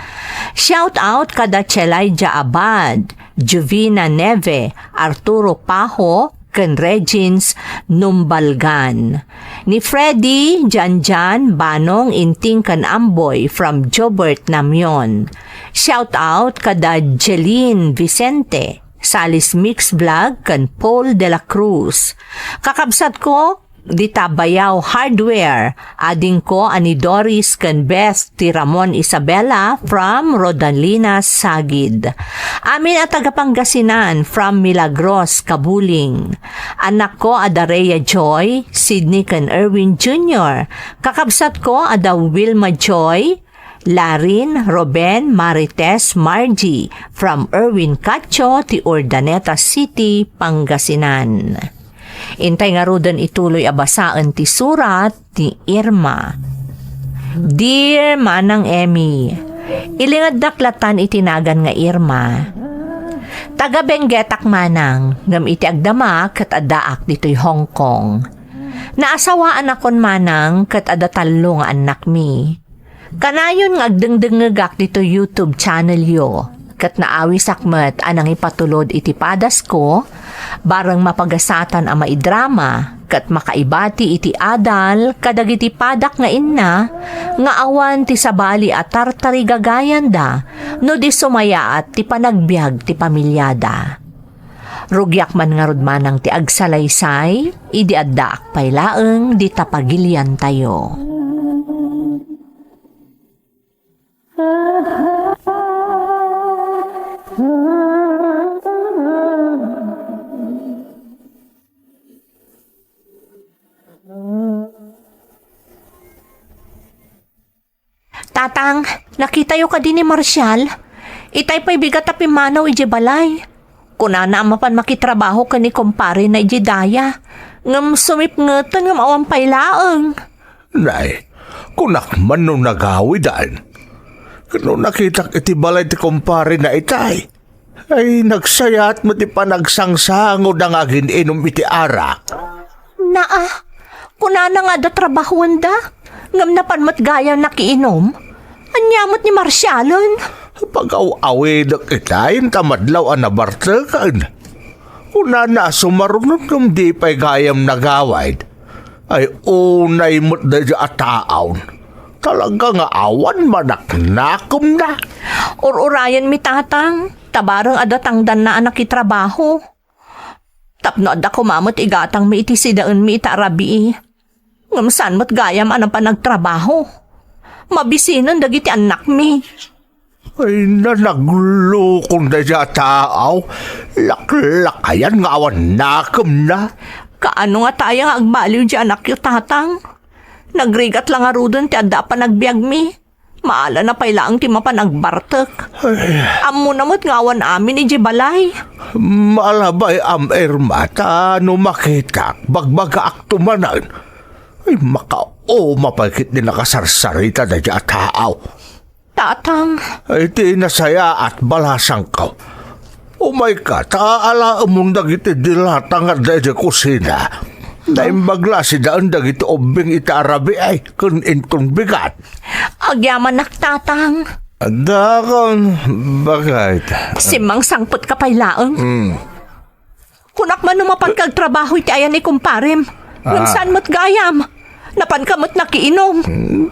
Shout out kada Chelaija Abad, Jovina Neve, Arturo Pajo, ken Regins Numbalgan. Ni Freddy, Janjan, Banong, Inting, ken Amboy from Jobert Namion. Shout out kada Jeline Vicente, Salis Mix Vlog, ken Paul de la Cruz. Kakabsat ko, dita Bayaw Hardware, adingko a ni Doris ken Beth ti Ramon Isabela from Rodalina Sagid. Amin a taga Pangasinan from Milagros, Kabuling. Anakko a da Rhea Joy, Sydney ken Erwin Junior. Kakabsatko a da Wilma Joy, Larin, Roben, Marites, Margie, from Erwin Cacho ti Urdaneta City, Pangasinan. Intay ngaruden ituloy a basaen ti surat ni Irma. Dear Manang Emmy, ilingeddak latan iti nagan nga Irma. Taga Benguetak manang, ngem iti agdama ket addaak ditoy Hong Kong. Naasawaanakon manang ket adda tallo nga annakmi. Kanayon nga agdengdengngegak ditoy YouTube channel yo, ket naawisak met a nangipatulod iti padasko, bareng mapagasatan a maidrama, ket makaibati iti adal kadagiti padak nga inna nga awan ti sabali a tartarigagayanda no di sumayaat ti panagbiag ti pamilyada. Rugiak man ngarud manang ti agsalaysay, idi addaak pay laeng dita pagiliantayo. Tatang, nakitayo kadi ni Marcial? Itay pay bigat a pimmanaw idiay balay. Kunana a mapan makitrabaho ken ni kumparena idiay daya. Ngem sumipngeten ngem awan pay laeng. Nay, kunak man no nagawidan. Ket no nakitak iti balay ti kumparena itay, ay, nagsayat met ti panagsangsangoda nga agin-inum iti arak. Naa, kunana nga adda trabahoenda, ngem napan met gayam nakiinum. Ania met ni Marcialen? Pagaw-awidek itay ta madlaw a nabarteken. Kunana a sumaruno ngem di pay gayam nagawid. Ay, unay met daydi a taaw. Talaga nga awan manaknakemna. Ur-urayenmi, Tatang, ta bareng adda tangdanna a nakitrabaho. Tapno adda koma met igatangmi iti sidaenmi ita a rabii. Ngem saan met gayam a napan agtrabaho. Mabisinen dagiti annakmi. Ay, nanaglukon daydiay a taaw. Laklakayan nga awan nakemna. Kaano nga taya nga agbaliw di anakyo, Tatang? Nagrigat la ngaruden ti adda a panagbiagmi. Maalana pay laeng ti mapan agbartek. Ay. Ammona met nga awan amin idiay balay. Maalabay am, Irma, ta no makitak, bagbagaakto manen. Ay, makauma pay ket ni nakasarsarita daydiay a taaw. Tatang. Ay, ti nasayaat, balasangko. Umayka, ta aalaemon dagiti dilata nga adda idiay kusina. Naimbag la a sidaen dagiti ubbing ita a rabii ken inton bigat. Agyamanak, Tatang. Adakon, bakit? Simmangsangpetka pay laeng. Mm. Kunak man no mapanka agtrabaho iti ayan ni kumparem. Ngem Ah. saan met gayam? Napanka met nakiinom. Hmm,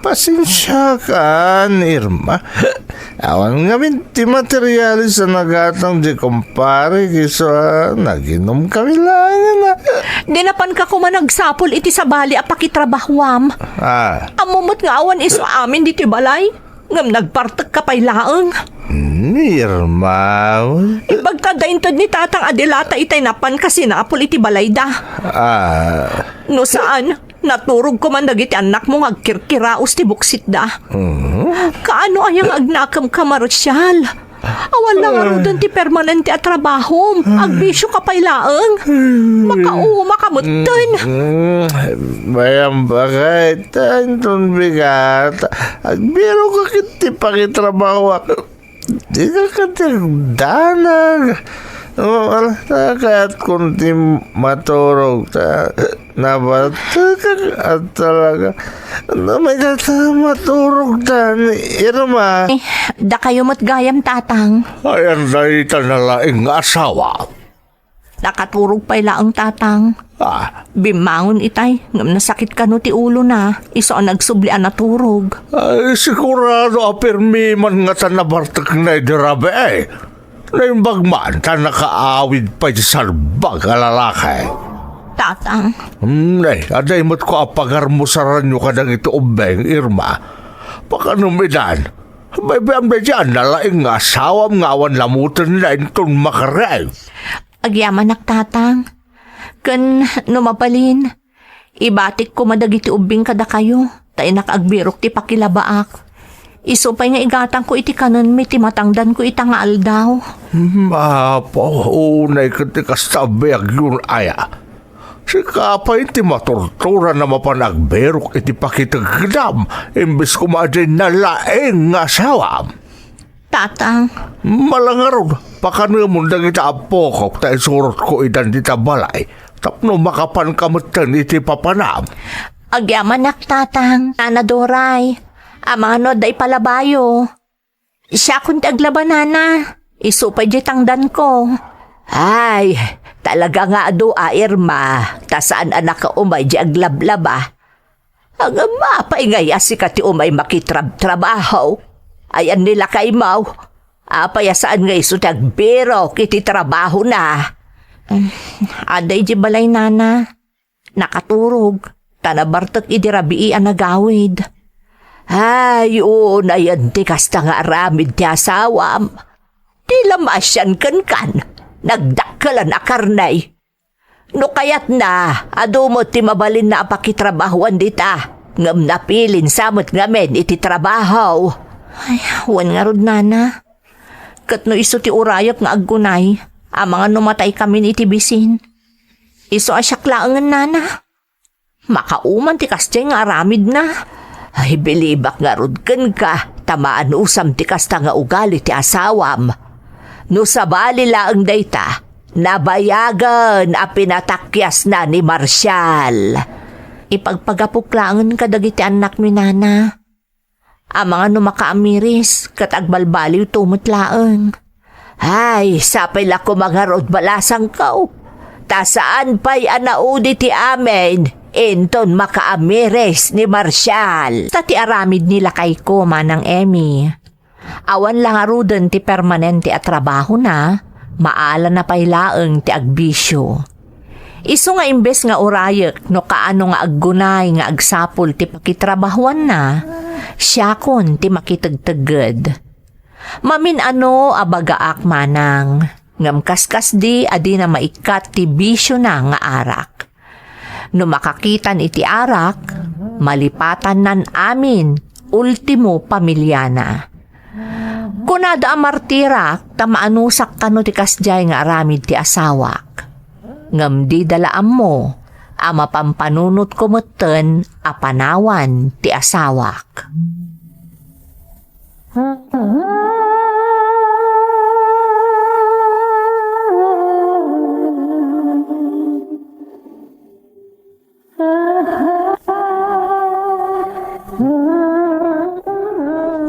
pasensiakan, Irma. Awan ngamin ti materialis a nagatang di kumpare, isu a naginom kami laengen a. Di napanka koma nagsapul iti sabali a pakitrabahuam. Ah. Ammo met nga awan isu amin ditoy balay. Ngem nagbartekka pay laeng. Hmm, Irma. Imbagta da inted ni Tatang a dilata itay napanka sinapul iti balayda. Ah. No saan, naturog koman dagiti annakmo nga agkirkiraos ti buksitda. Mhm. Kaano aya nga agnakemka, Marcial? Awan la ngaruden ti permanente a trabahom. Agbisioka pay laeng. Makauma ka metten. Mm, bayam bakay, ta inton bigat. Agbiro ka ket ti pakitrabaho. Di ka ket agdanag. Oh, ala, ta kayat kon ti maturog ta nabatekak a talaga. Ano may tata maturog ta ni Irma? Eh, dakayo met gayam, Tatang. Ayan dayta nalaing nga asawa. Nakaturog pay laeng, Tatang. Ah. Bimmangon itay, ngem nasakit kano ti ulona. Isu a nagsubli a naturog. Ay, sigurado a pirmi man nga ta nabartekna idi rabii. Naimbag man ta nakaawid pay ti salbag a lalaki. Tatang. Hmm, ay, adda met ko a pagarmusaranyo kadagiti ubbing, Irma. Pakanumidan. Baybayam daydiay a nalaing nga asawam nga awan lamutenna inton makariay. Agyamanak, Tatang. Ken no mabalin, ibatik koma dagiti ubbing kadakayo, ta innak agbirok ti pakilabaak. Isu pay nga igatangko iti kanenmi ti matangdanko ita nga aldaw. Hmm, Apo, unay ket ti kasta a biagyon aya. Sika pay ti maturturan a mapan agbirok iti pakitegdam, imbes koma diay nalaing nga asawam. Tatang. Malangarod, pakanemon dagiti appokok ta isurotko idan dita balay, tapno makapanka metten iti papanam. Agyamanak, Tatang, Nana Doray. Amangan no adda ipalabayo. Siakon ti aglaba, Nana. Isu pay diay tangdanko. Ay, talaga nga adu a, Irma, ta saan a nakaumay diay aglablaba. Ngem apay ngay a sika ti umay makitrabtrabaho? Ayan ni lakaymo. Apay a saan nga isu ti agbirok iti trabahona? Adda idiay balay, Nana. Nakaturog, ta nabartek idi rabii a nagawid. Ay, unayen ti kasta nga aramid ti asawam. Ti la maasian kenkan, nagdakkelan a karne. No kayatna, adu met ti mabalinna a pakitrabahoan dita, ngem napilin sa met ngamin iti trabaho. Ay, wen ngarud, Nana. Ket no isu ti urayek nga aggunay, amangan no mataykamin iti bisin. Isu a siak laengen, Nana. Makauman ti kasdiay nga aramidna. Ay, bilibak ngarud kenka, ta maanusam ti kasta nga ugali ti asawam. No sabali laeng dayta, nabayagen a pinatakyasna ni Marcial. Ipagpagapok laengen kadagiti annakmi, Nana. Amangan no makaamiris, ket agbalbaliwto met laeng. Ay, sapay la koma ngarud, balasangko. Ta saan pay a naudi ti amin, inton makaamiris ni Marcial. Ta ti aramid ni lakayko, Manang Emmy. Awan la ngaruden ti permanente a trabahona, maalana pay laeng ti agbisio. Isu nga imbes nga urayek no kaano nga aggunay nga agsapul ti pakitrabahuanna, siakon ti makitegtegged. Mamin-ano a bagaak manang, ngem kaskasdi a dina maikkat ti bisiona nga arak. No makakitan iti arak, malipatannan amin, ultimo pamiliana. Kunada a martirak ta maanusak kano ti kasdiay nga aramid ti asawak. Ngem dida la ammo a mapampanunotko metten a panawan ti asawak.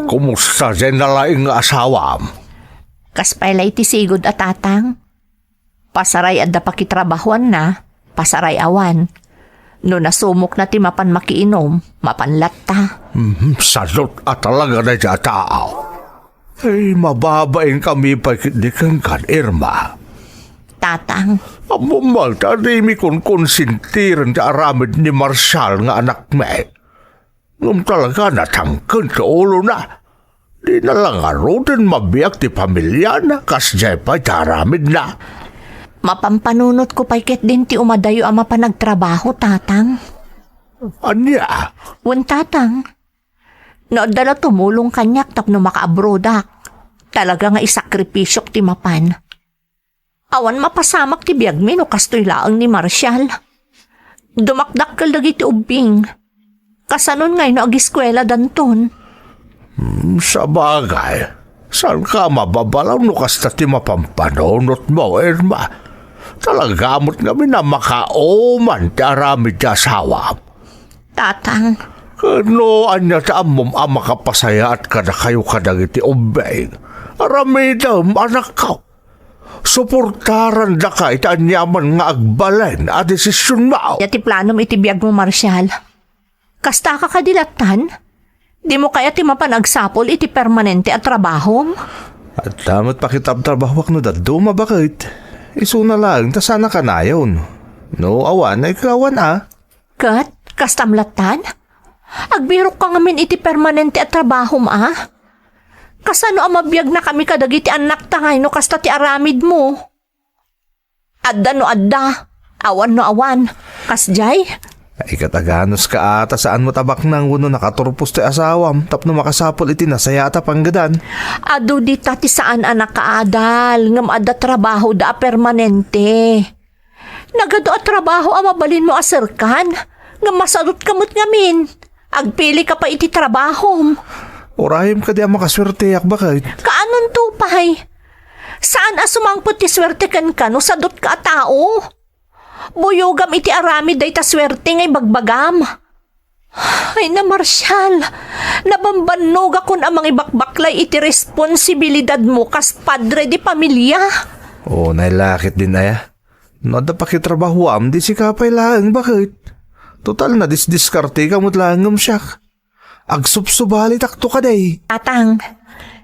Kumusta diay nalaing nga asawam? Kas pay la iti sigud a tatang. Pasaray adda pakitrabahuanna, pasaray awan. No nasumokna ti mapan makiinom, mapan latta. Mhm, sadot a talaga dayta a tao. Ay, mababain kami pay ketdi kenka, Irma. Tatang. Ammom ta dimi konkonsintiren ti aramid ni Marshall nga anakmi. Ngem talaga natangken ti ulona. Dina la ngaruden mabiag ti pamiliana, kasdiay pay ti aramidna. Mapampanunotko pay ketdin ti umadayo a mapan agtrabaho, tatang. Ania? Wen, tatang. No adda la tumulong kaniak tapno makaabrodak, talaga nga isakripisiok ti mapan. Awan mapasamak ti biagmi no kastoy laeng ni Marshall. Dumakdakkel dagiti ubbing. Kasanon ngay no agiskuela danton? Hmm, sabagay, saanka a mababalaw no kasta ti mapampanunotmo, Irma. Talaga met ngamin a makauman ti aramid ti asawam. Tatang. Ket no ania ti ammom a makapasayaat kadakayo kadagiti ubbing, aramidem, anakko. Suportarandaka iti aniaman nga agbalin a desisionmo. Ania ti planom iti biagmo, Marshall? Kastaka kadi lattan? Dimo kayat ti mapan agsapul iti permanente a trabahom? Adda met pakitrabtrabahoak no dadduma, baket. Isuna laeng ta saan a kanayon. No awan, ay awan a. Ket, kastam lattan? Agbirokka ngamin iti permanente a trabahom a? Kasano a mabiagnakami kadagiti annakta ngay no kasta ti aramidmo? Adda no adda, awan no awan. Kasdiay? Ay, ket aganuska a ta saan met a baknang wenno nakaturpos ti asawam tapno makasapul iti nasayaat a panggedan. Adu dita ti saan a nakaadal, ngem adda trabahoda a permanente. Nagadu a trabaho a mabalinmo a serkan, ngem masadutka met ngamin. Agpilika pay iti trabahom. Urayem kadi a makasuerteak, baket. Kaanonto pay? Saan a sumangpet ti suerte kenka no sadutka a tao. Buyogam iti aramid dayta suerte nga ibagbagam. Ay na, Marshall, nabambannogakon a mangibakbaklay iti responsibilidadmo kas padre de pamilia. O, nailakit din aya. No adda pakitrabahoam, di sika pay laeng, baket. Total, nadisdiskarteka met laeng ngem siak. Agsubsubalitakto kadi. Tatang,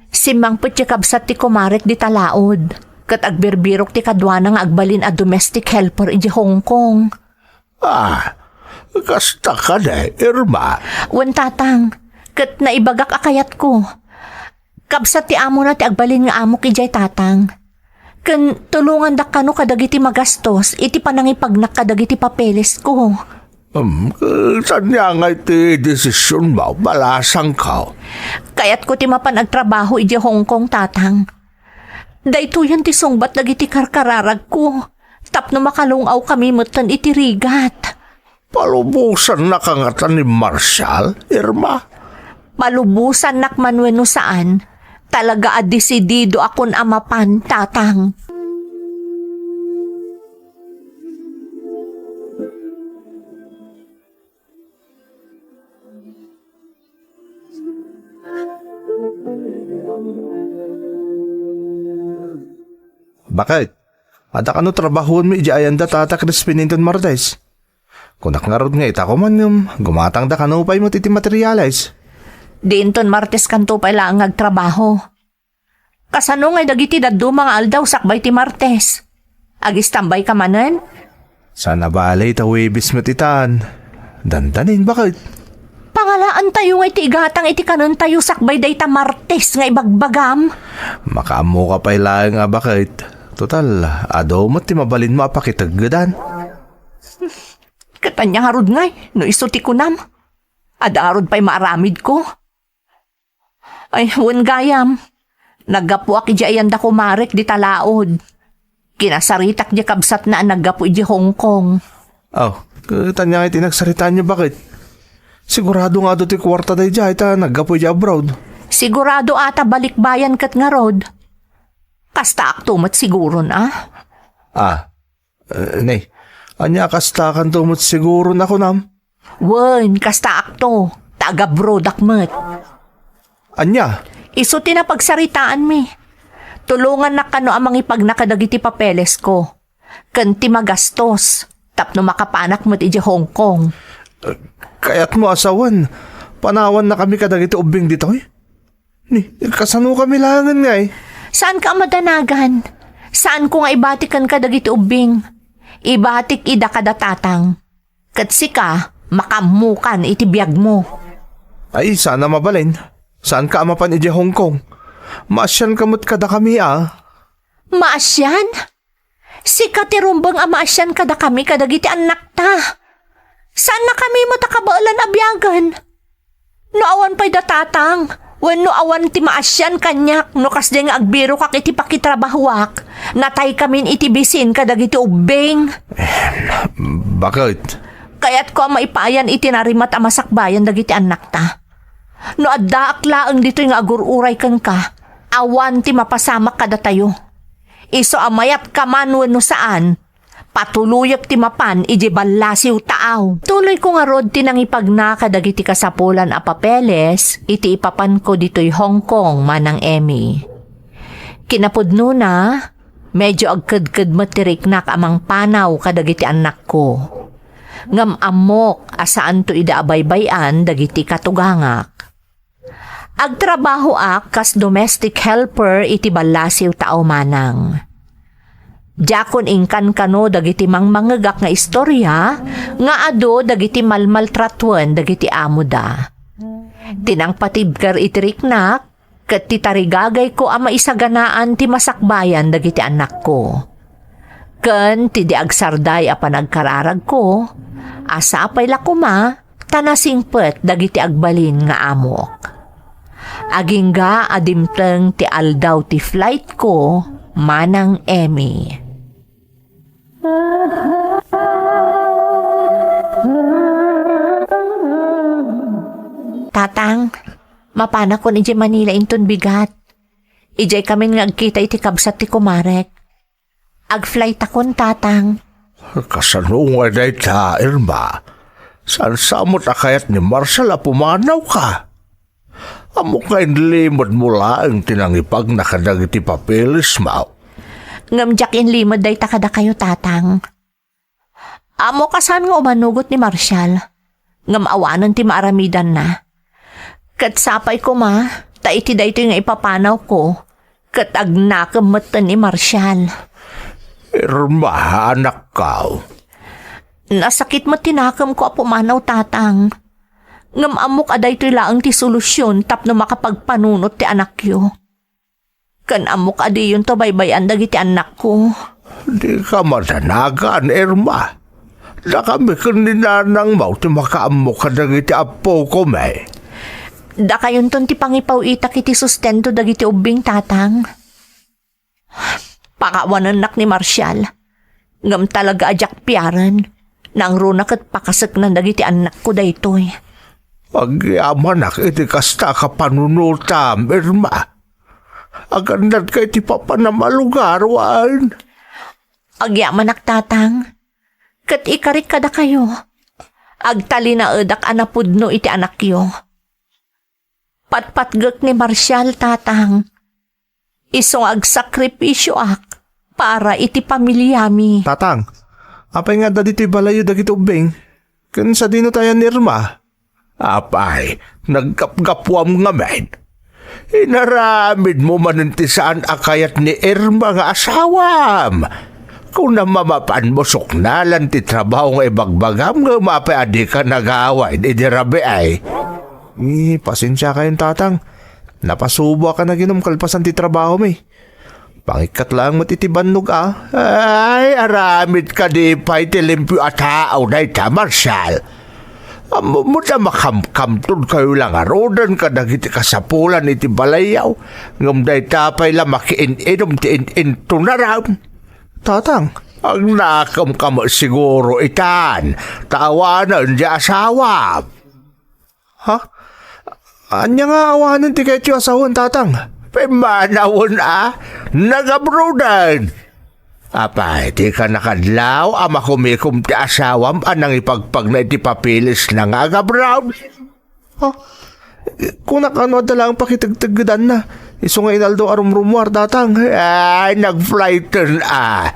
simmangpet ti kabsat ti kumarek dita laod, ket agbirbirok ti kaduana nga agbalin a domestic helper idiay Hong Kong. Ah, kasta kadi, Irma? Wen, tatang, ket naibagak a kayatko. Kabsat ti amona ti agbalin nga amok idiay, tatang. Ken tulongandak kano kadagiti magastos iti panangipagnak kadagiti papelesko. Um, saan nga iti desisionmo, balasangko? Kayatko ti mapan agtrabaho idiay Hong Kong, tatang. Daytoyen ti sungbat dagiti karkararagko tapno makalung-awkami metten iti rigat. Palubosannaka ngata ni Marshall, Irma? Palubosannak man wenno saan, talaga a desididoakon a mapan, tatang. Baket, adda kano trabahoenmi idiay ayan da Tata Crispin inton Martes? Kunak ngarud nga ita koman ngem gumatangda kano pay met iti materiales. Di inton Martes kanto pay laeng nga agtrabaho. Kasano ngay dagiti dadduma nga aldaw sakbay ti Martes? Agistambayka manen? Saan a bale ta Huwebes met itan. Dandanin, baket? Pangalaantayo nga iti igatang iti kanentayo sakbay dayta Martes nga ibagbagam. Makaammoka pay laeng a baket. Total, adu met ti mabalinmo a pakiteggedan. Ket ania ngarud ngay, no isu ti kunam? Adda ngarud pay maaramidko? Ay, wen gayam. Naggapuak idiay ayan da kumarek dita laod. Kinasaritak diay kabsatna a naggapu idiay Hong Kong. Aw, ket ania ngay ti nagsaritaanyo, baket? Sigurado nga adu ti kuarta daydiay ta naggapu idiay abroad. Sigurado a ta balikbayan ket ngarud. Kastaakto met siguron, a? Ah, eh, ne, ania kastakanto met siguron a kunam? Wen, kastaakto, ta agabroadak met. Ania? Isu ti napagsaritaanmi. Tulongannak kano a mangipagna kadagiti papelesko ken ti magastos tapno makapanak met idiay Hong Kong. Kayatmo a sawen, panawannakami kadagiti ubbing ditoy? Ni, kasanokami laengen ngay? Saanka a madanagan. Saanko nga ibatik kenka dagiti ubbing. Ibatik ida kada tatang. Ket sika, makaammokan iti biagmo. Ay, saan a mabalin. Saanka a mapan idiay Hong Kong. Maasianka met kadakami a. Maasian? Sika ti rumbeng a maasian kadakami kadagiti annakta. Saannakami met a kabaelan a biagen. No awan pay da tatang, wenno awan ti maasian kaniak no kasdiay nga agbirokak iti pakitrabahoak, nataykamin iti bisin kadagiti ubbing. Baket? Kayatko a maipayan iti narimat a masakbayan dagiti annakta. No addaak laeng ditoy nga agur-uray kenka, awan ti mapasamak kadatayo. Isu a mayatkaman wenno saan, patuloyek ti mapan idiay ballasiw taaw. Tuloyko ngarud ti nangipagna kadagiti kasapulan a papeles iti ipapanko ditoy Hong Kong, Manang Emmy. Kinapudnona, medio agkedked met ti riknak a mangpanaw kadagiti annakko. Ngem ammok a saanto ida a baybay-an dagiti katugangak. Agtrabahoak kas domestic helper iti ballasiw taaw, Manang. Diakon inkankano dagiti mangmangegak nga istorya nga adu dagiti malmaltratoen dagiti amoda. Ti nangpatibker iti riknak ket ti tarigagayko a maisaganaan ti masakbayan dagiti annakko. Ken ti di agsarday a panagkararagko, a sapay la koma ta nasingpet dagiti agbalin nga amok. Agingga a dimteng ti aldaw ti flightko, Manang Emmy. Tatang, mapanakon idiay Manila inton bigat. Idiaykamin nga agkita iti kabsat ti kumarek. Agflightakon, Tatang. Kasano ngay dayta, Irma? Saan sa met a kayat ni Marshall a pumanawka? Ammok nga inlimedmo laeng ti nangipagna kadagiti papelesmo. Ngem diak inlimed dayta kadakayo, Tatang. Ammok a saan nga umanugot ni Marshall, ngem awanen ti maaramidanna. Ket sapay koma, ta iti daytoy nga ipapanawko, ket agnakem metten ni Marshall. Irma, anakko. Nasakit met ti nakemko a pumanaw, Tatang. Ngem ammok a daytoy laeng ti solusyon tapno makapagpanunot ti anakyo. Ken ammok a diyonto baybay-an dagiti annakko. Dika madanagan, Irma. Dakami ken ni nanangmo ti makaammo kadagiti appokomi. Dakayonton ti pangipaw-itak iti sustento dagiti ubbing, Tatang. Pakawanennak ni Marshall. Ngem talaga a diak piaren. Nangruna ket pakaseknan dagiti annakko daytoy. Agyamanak iti kasta a kapanunotam, Irma. Agannadka iti papanam a lugar, wen? Agyamanak, Tatang. Ket ikarik kadakayo, agtalinaedak a napudno iti anakyo. Patpatgek ni Marshall, Tatang. Isu nga agsakripisioak para iti pamiliami. Tatang, apay nga adda ditoy balayyo dagiti ubbing? Ken sadino ti ayan ni Irma? Apay, naggapgapuam ngamin. Inaramidmo manen ti saan a kayat ni Irma nga asawam. Kunam a mapanmo suknalan ti trabaho nga ibagbagam ngem apay a dika nagawid idi rabii? Eh, pasensiakayon, Tatang. Napasuboak a naginum kalpasan ti trabahomi. Pangikkat laeng met iti bannog a. Ay, aramid kadi pay ti limpio a tao dayta, Marshal. Ammom met a makamkamtod kayo la ngaruden kadagiti kasapulan iti balayyo, ngem dayta pay la makiin-inum ti in-intunaram. Tatang, agnakem ka met siguro itan, ta awanen ti asawam. Ha? Ania nga awanen ti kayatyo a sawen, Tatang? Pimmanawen a, nagabruden. Apay, dika nakadlaw a makumikom ti asawam a nangipagpagna iti papeles na nga agabroad? Ha? Kunak, no adda laeng pakitegteggedanna. Isu nga inaldaw a rumrumuar, Tatang. Ay, nagflighten a.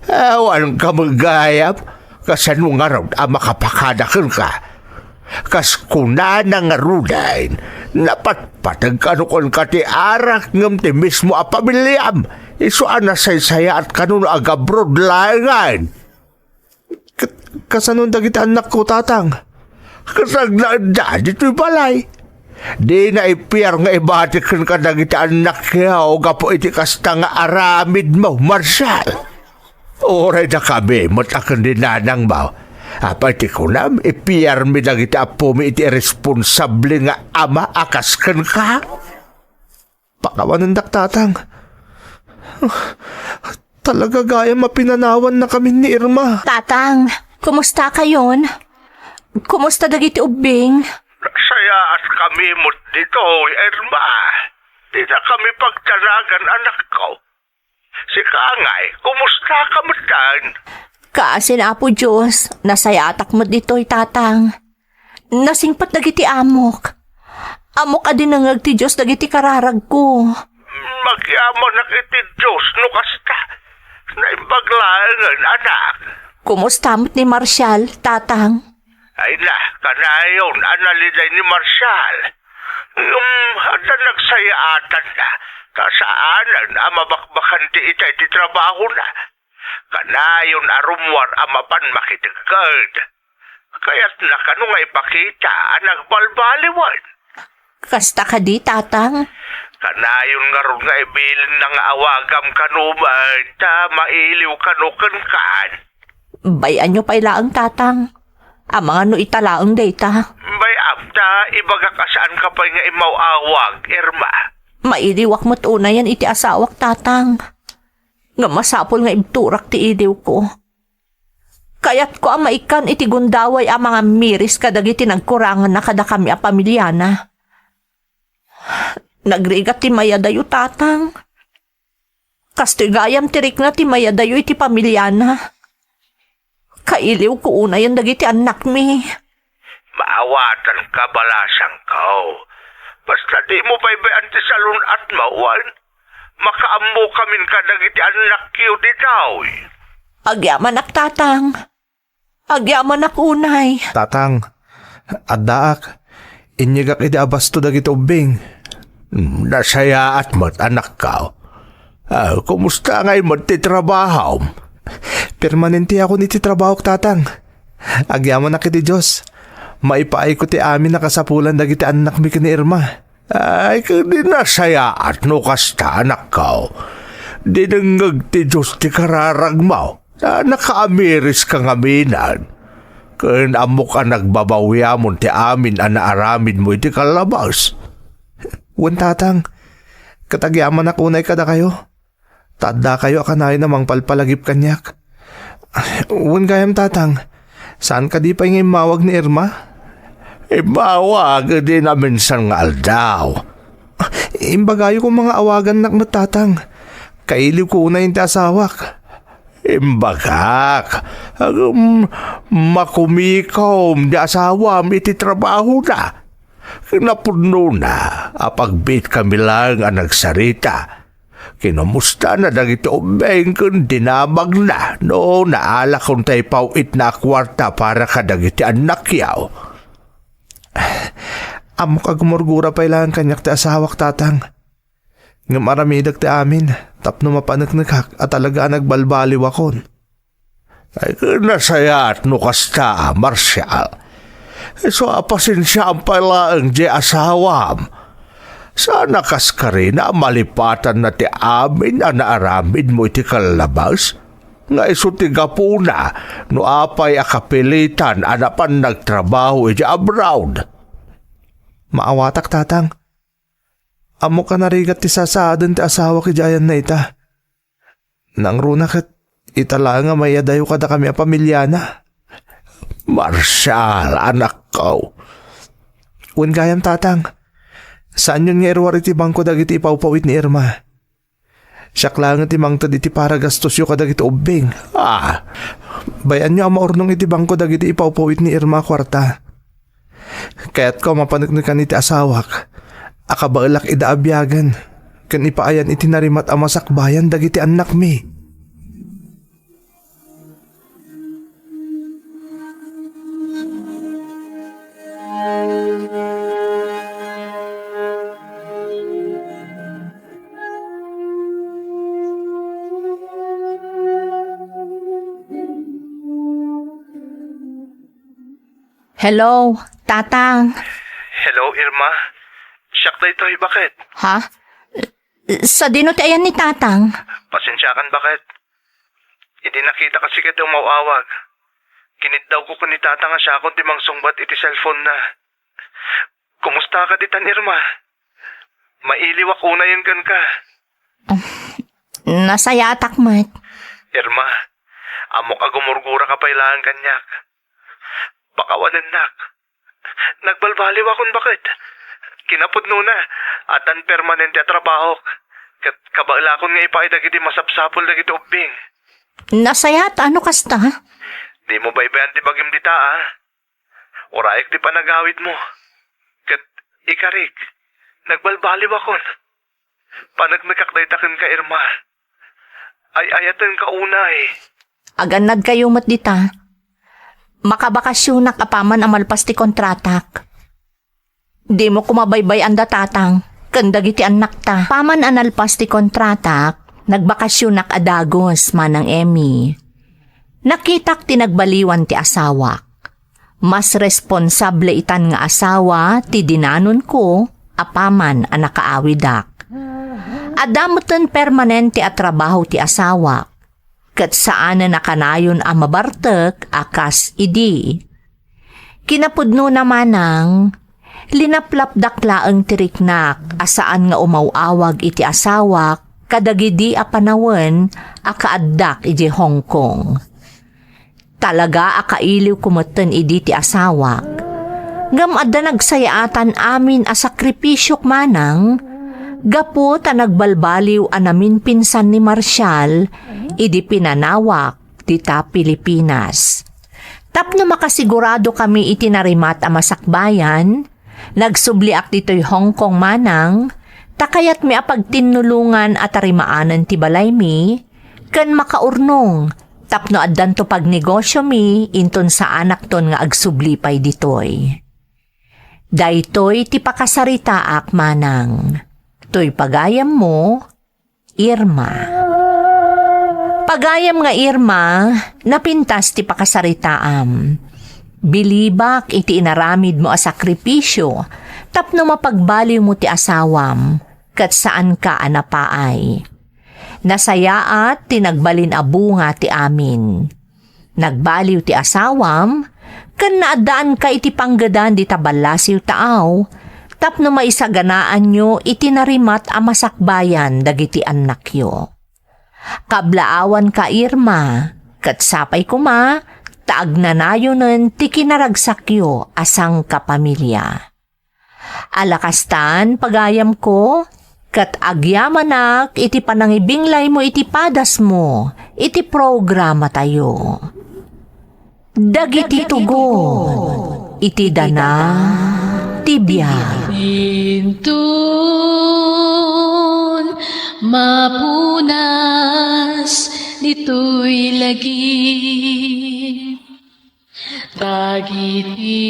Awan ka met gayam. Kasano ngarud a makapakada kenka? Kas kunana ngaruden, napatpateg kano kenka ti arak ngem ti mismo a pamiliam, isu a nasaysayaat kano no agabroad laengen. Ket kasano dagiti annakko, Tatang? Kasagnaedda ditoy balay. Dina ipiar nga ibati kenka dagiti annakyo gapu iti kasta nga aramidmo, Marshal. Uray dakami met a ken ni nanangmo. Apay ti kunam, ipiarmi dagiti appomi iti irresponsable nga ama a kas kenka? Pakawanendak, Tatang. Talaga gayam a pinanawannakamin ni Irma. Tatang, kumusta kayon? Kumusta dagiti ubbing? Nasayaat kami met ditoy, Irma. Dina kami pagdanagan, anakko. Sika ngay, kumusta ka metten? Kaasin Apo Dios, nasayaatak met ditoy, Tatang. Nasingpet dagiti amok. Ammok a dinengngeg ti Dios dagiti kararagko. Magyamanak iti Dios no kasta. Naimbag laengen, anak. Kumusta met ni Marshall, Tatang? Ay na, kanayon a naliday ni Marshall. Ngem adda nagsayaatanna, ta saanen a mabakbakan ti itay ti trabahona. Kanayon a rummuar a mapan makitekked. Kayatna kano nga ipakita a nagbalbaliwen. Kasta kadi, Tatang? Kanayon ngarud nga ibilinna nga awagam kano met, ta mailiw kano kenkan. Bay-anyo pay laeng, Tatang. Amangan no ita laeng dayta. Bay-am ta ibagak a saanka pay nga immaw-awag, Irma. Mailiwak met unayen iti asawak, Tatang. Ngem masapul nga ibturak ti iliwko. Kayatko a maikkan iti gundaway a mangamiris kadagiti nagkuranganna kadakami a pamiliana. Nagrigat ti mayadayo, Tatang. Kastoy gayam ti rikna ti mayadayo iti pamiliana. Kailiwko unayen dagiti annakmi. Maawatanka, balasangko. Basta dimo baybay-an ti salun-atmo, wen? Makaammokamin kadagiti annakyo ditoy. Agyamanak, Tatang. Agyamanak unay. Tatang, addaak. Inyegak idi abasto dagiti ubbing. Hmm, nasayaat met, anakko. Ah, kumusta ngay met ti trabahom? Permanenteakon iti trabahok, Tatang. Agyamanak iti Dios. Maipaayko ti amin a kasapulan dagiti annakmi ken ni Irma. Ay, ket di nasayaat no kasta, anakko. Dinengngeg ti Dios ti kararagmo, ta nakaamiriska ngamin. Ken ammok a nagbabawiamon ti amin a naaramidmo iti kallabas. Wen, Tatang, ket agyamanak unay kadakayo. Ta addakayo a kanayon a mangpalpalagip kaniak. Wen gayam, Tatang, saan kadi pay nga immawag ni Irma? Immawag idi naminsan nga aldaw. Imbagayo koma nga awagannak met, Tatang. Kailiwko unayen ti asawak. Imbagak. Ngem makumikom ti asawam iti trabahona. Napudnona a pagbiitkami laeng a nagsarita. Kinumustana dagiti ubbing ken dinamagna no naalakon ti paw-itna a kuarta para kadagiti annakyo. Ammok a gumurgura pay laeng kaniak ti asawak, Tatang. Ngem aramidek ti amin tapno mapaneknekak a talaga a nagbalbaliwakon. Ay, nasayaat no kasta, Marshall. Isu a pasensiaam pay laeng diay asawam. Saan a kaskasarina a malipatanna ti amin a naaramidmo iti kallabas, nga isu ti gapuna no apay a kapilitan a napan nagtrabaho iti abroad. Maawatak, Tatang. Ammok a narigat ti sasaaden ti asawak idiay ayanna ita. Nangruna ket ita laeng a maiyadayo kadakami a pamiliana. Marshall, anakko. Wen gayam, Tatang. Saanyon nga iruar iti bangko dagiti ipawpawit ni Irma. Siak laeng ti mangted iti para gastosyo kadagiti ubbing. Ah, bay-anyo a maurnong iti bangko dagiti ipawpawit ni Irma a kuarta. Kayatko a mapaneknekan iti asawak a kabaelak ida a biagen ken ipaayan iti narimat a masakbayan dagiti annakmi. Hello, Tatang. Hello, Irma. Siak daytoy, baket? Ha? Sadino ti ayan ni Tatang? Pasensiakan, baket. Idi nakitak a sika ti umaw-awag, kiniddawko ken ni Tatang a siakon ti mangsungbat iti cellphone-na. Kumusta ka ditan, Irma? Mailiwak unayen kenka. Nasayaatak met. Irma, ammok a gumurgura ka pay laeng kaniak. Pakawanennak. Nagbalbaliwakon, baket. Kinapudnona, addan permanente a trabahok. Ket kabaelakon nga ipaay dagiti masapsapul dagiti ubbing. Nasayaat no kasta. Dimo baybay-an ti bagim dita, a. Urayek ti panagawidmo. Ket ikarik, nagbalbaliwakon. Paneknekak dayta kenka, Irma. Ay-ayatenka unay. Agannadkayo met dita. Makabakasyonak apaman a malpas ti kontratak. Dimo koma baybay-anda, Tatang, ken dagiti annakta. Apaman a nalpas ti kontratak, nagbakasyonak a dagus, Manang Emmy. Nakitak ti nagbaliwan ti asawak. Mas responsable itan nga asawa ti dinanonko apaman a nakaawidak. Adda metten permanente a trabaho ti asawak, ket saanen a kanayon a mabartek a kas idi. Kinapudnona, Manang, linaplapdak laeng ti riknak a saan nga umaw-awag iti asawak kadagidi a panawen a kaaddak idiay Hong Kong. Talaga a kailiwko metten idi ti asawak. Ngem adda nagsayaatan amin a sakripisiok, Manang, gapu ta nagbalbaliw a naminpinsan ni Marshall idi pinanawak dita Pilipinas. Tapno makasigurado kami iti narimat a masakbayan, nagsubliak ditoy Hong Kong, Manang, ta kayatmi a pagtinnulongan a tarimaanen ti balaymi ken makaurnong tapno addanto pagnegosiomi inton saanakton nga agsubli pay ditoy. Daytoy ti pakasaritaak, Manang. Toy pagayammo, Irma. Pagayam nga Irma, napintas ti pakasaritaam. Bilibak iti inaramidmo a sakripisio tapno mapagbaliwmo ti asawam, ket saanka a napaay. Nasayaat ti nagbalin a bunga ti amin. Nagbaliw ti asawam, ken naaddaanka iti panggedan dita ballasiw taaw, tapno maisaganaanyo iti narimat a masakbayan dagiti annakyo. Kablaawanka, Irma, ket sapay koma ta agnanayonen ti kinaragsakyo a sangkapamilia. Ala kastan, pagayamko, ket agyamanak iti panangibinglaymo iti padasmo iti programatayo. Dagiti tugon iti dana ti biag. Inton mapunas ditoy lagip. Dagiti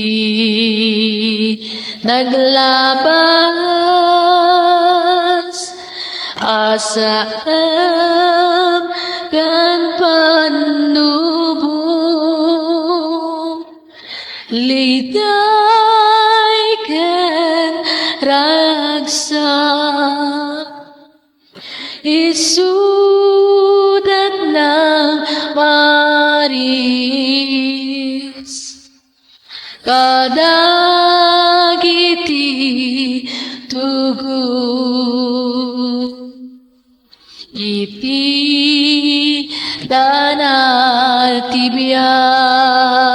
naglabas a saem ken pannubo. Day ken ragsak, isudat nang maris kadagiti tugot iti danal ti biag.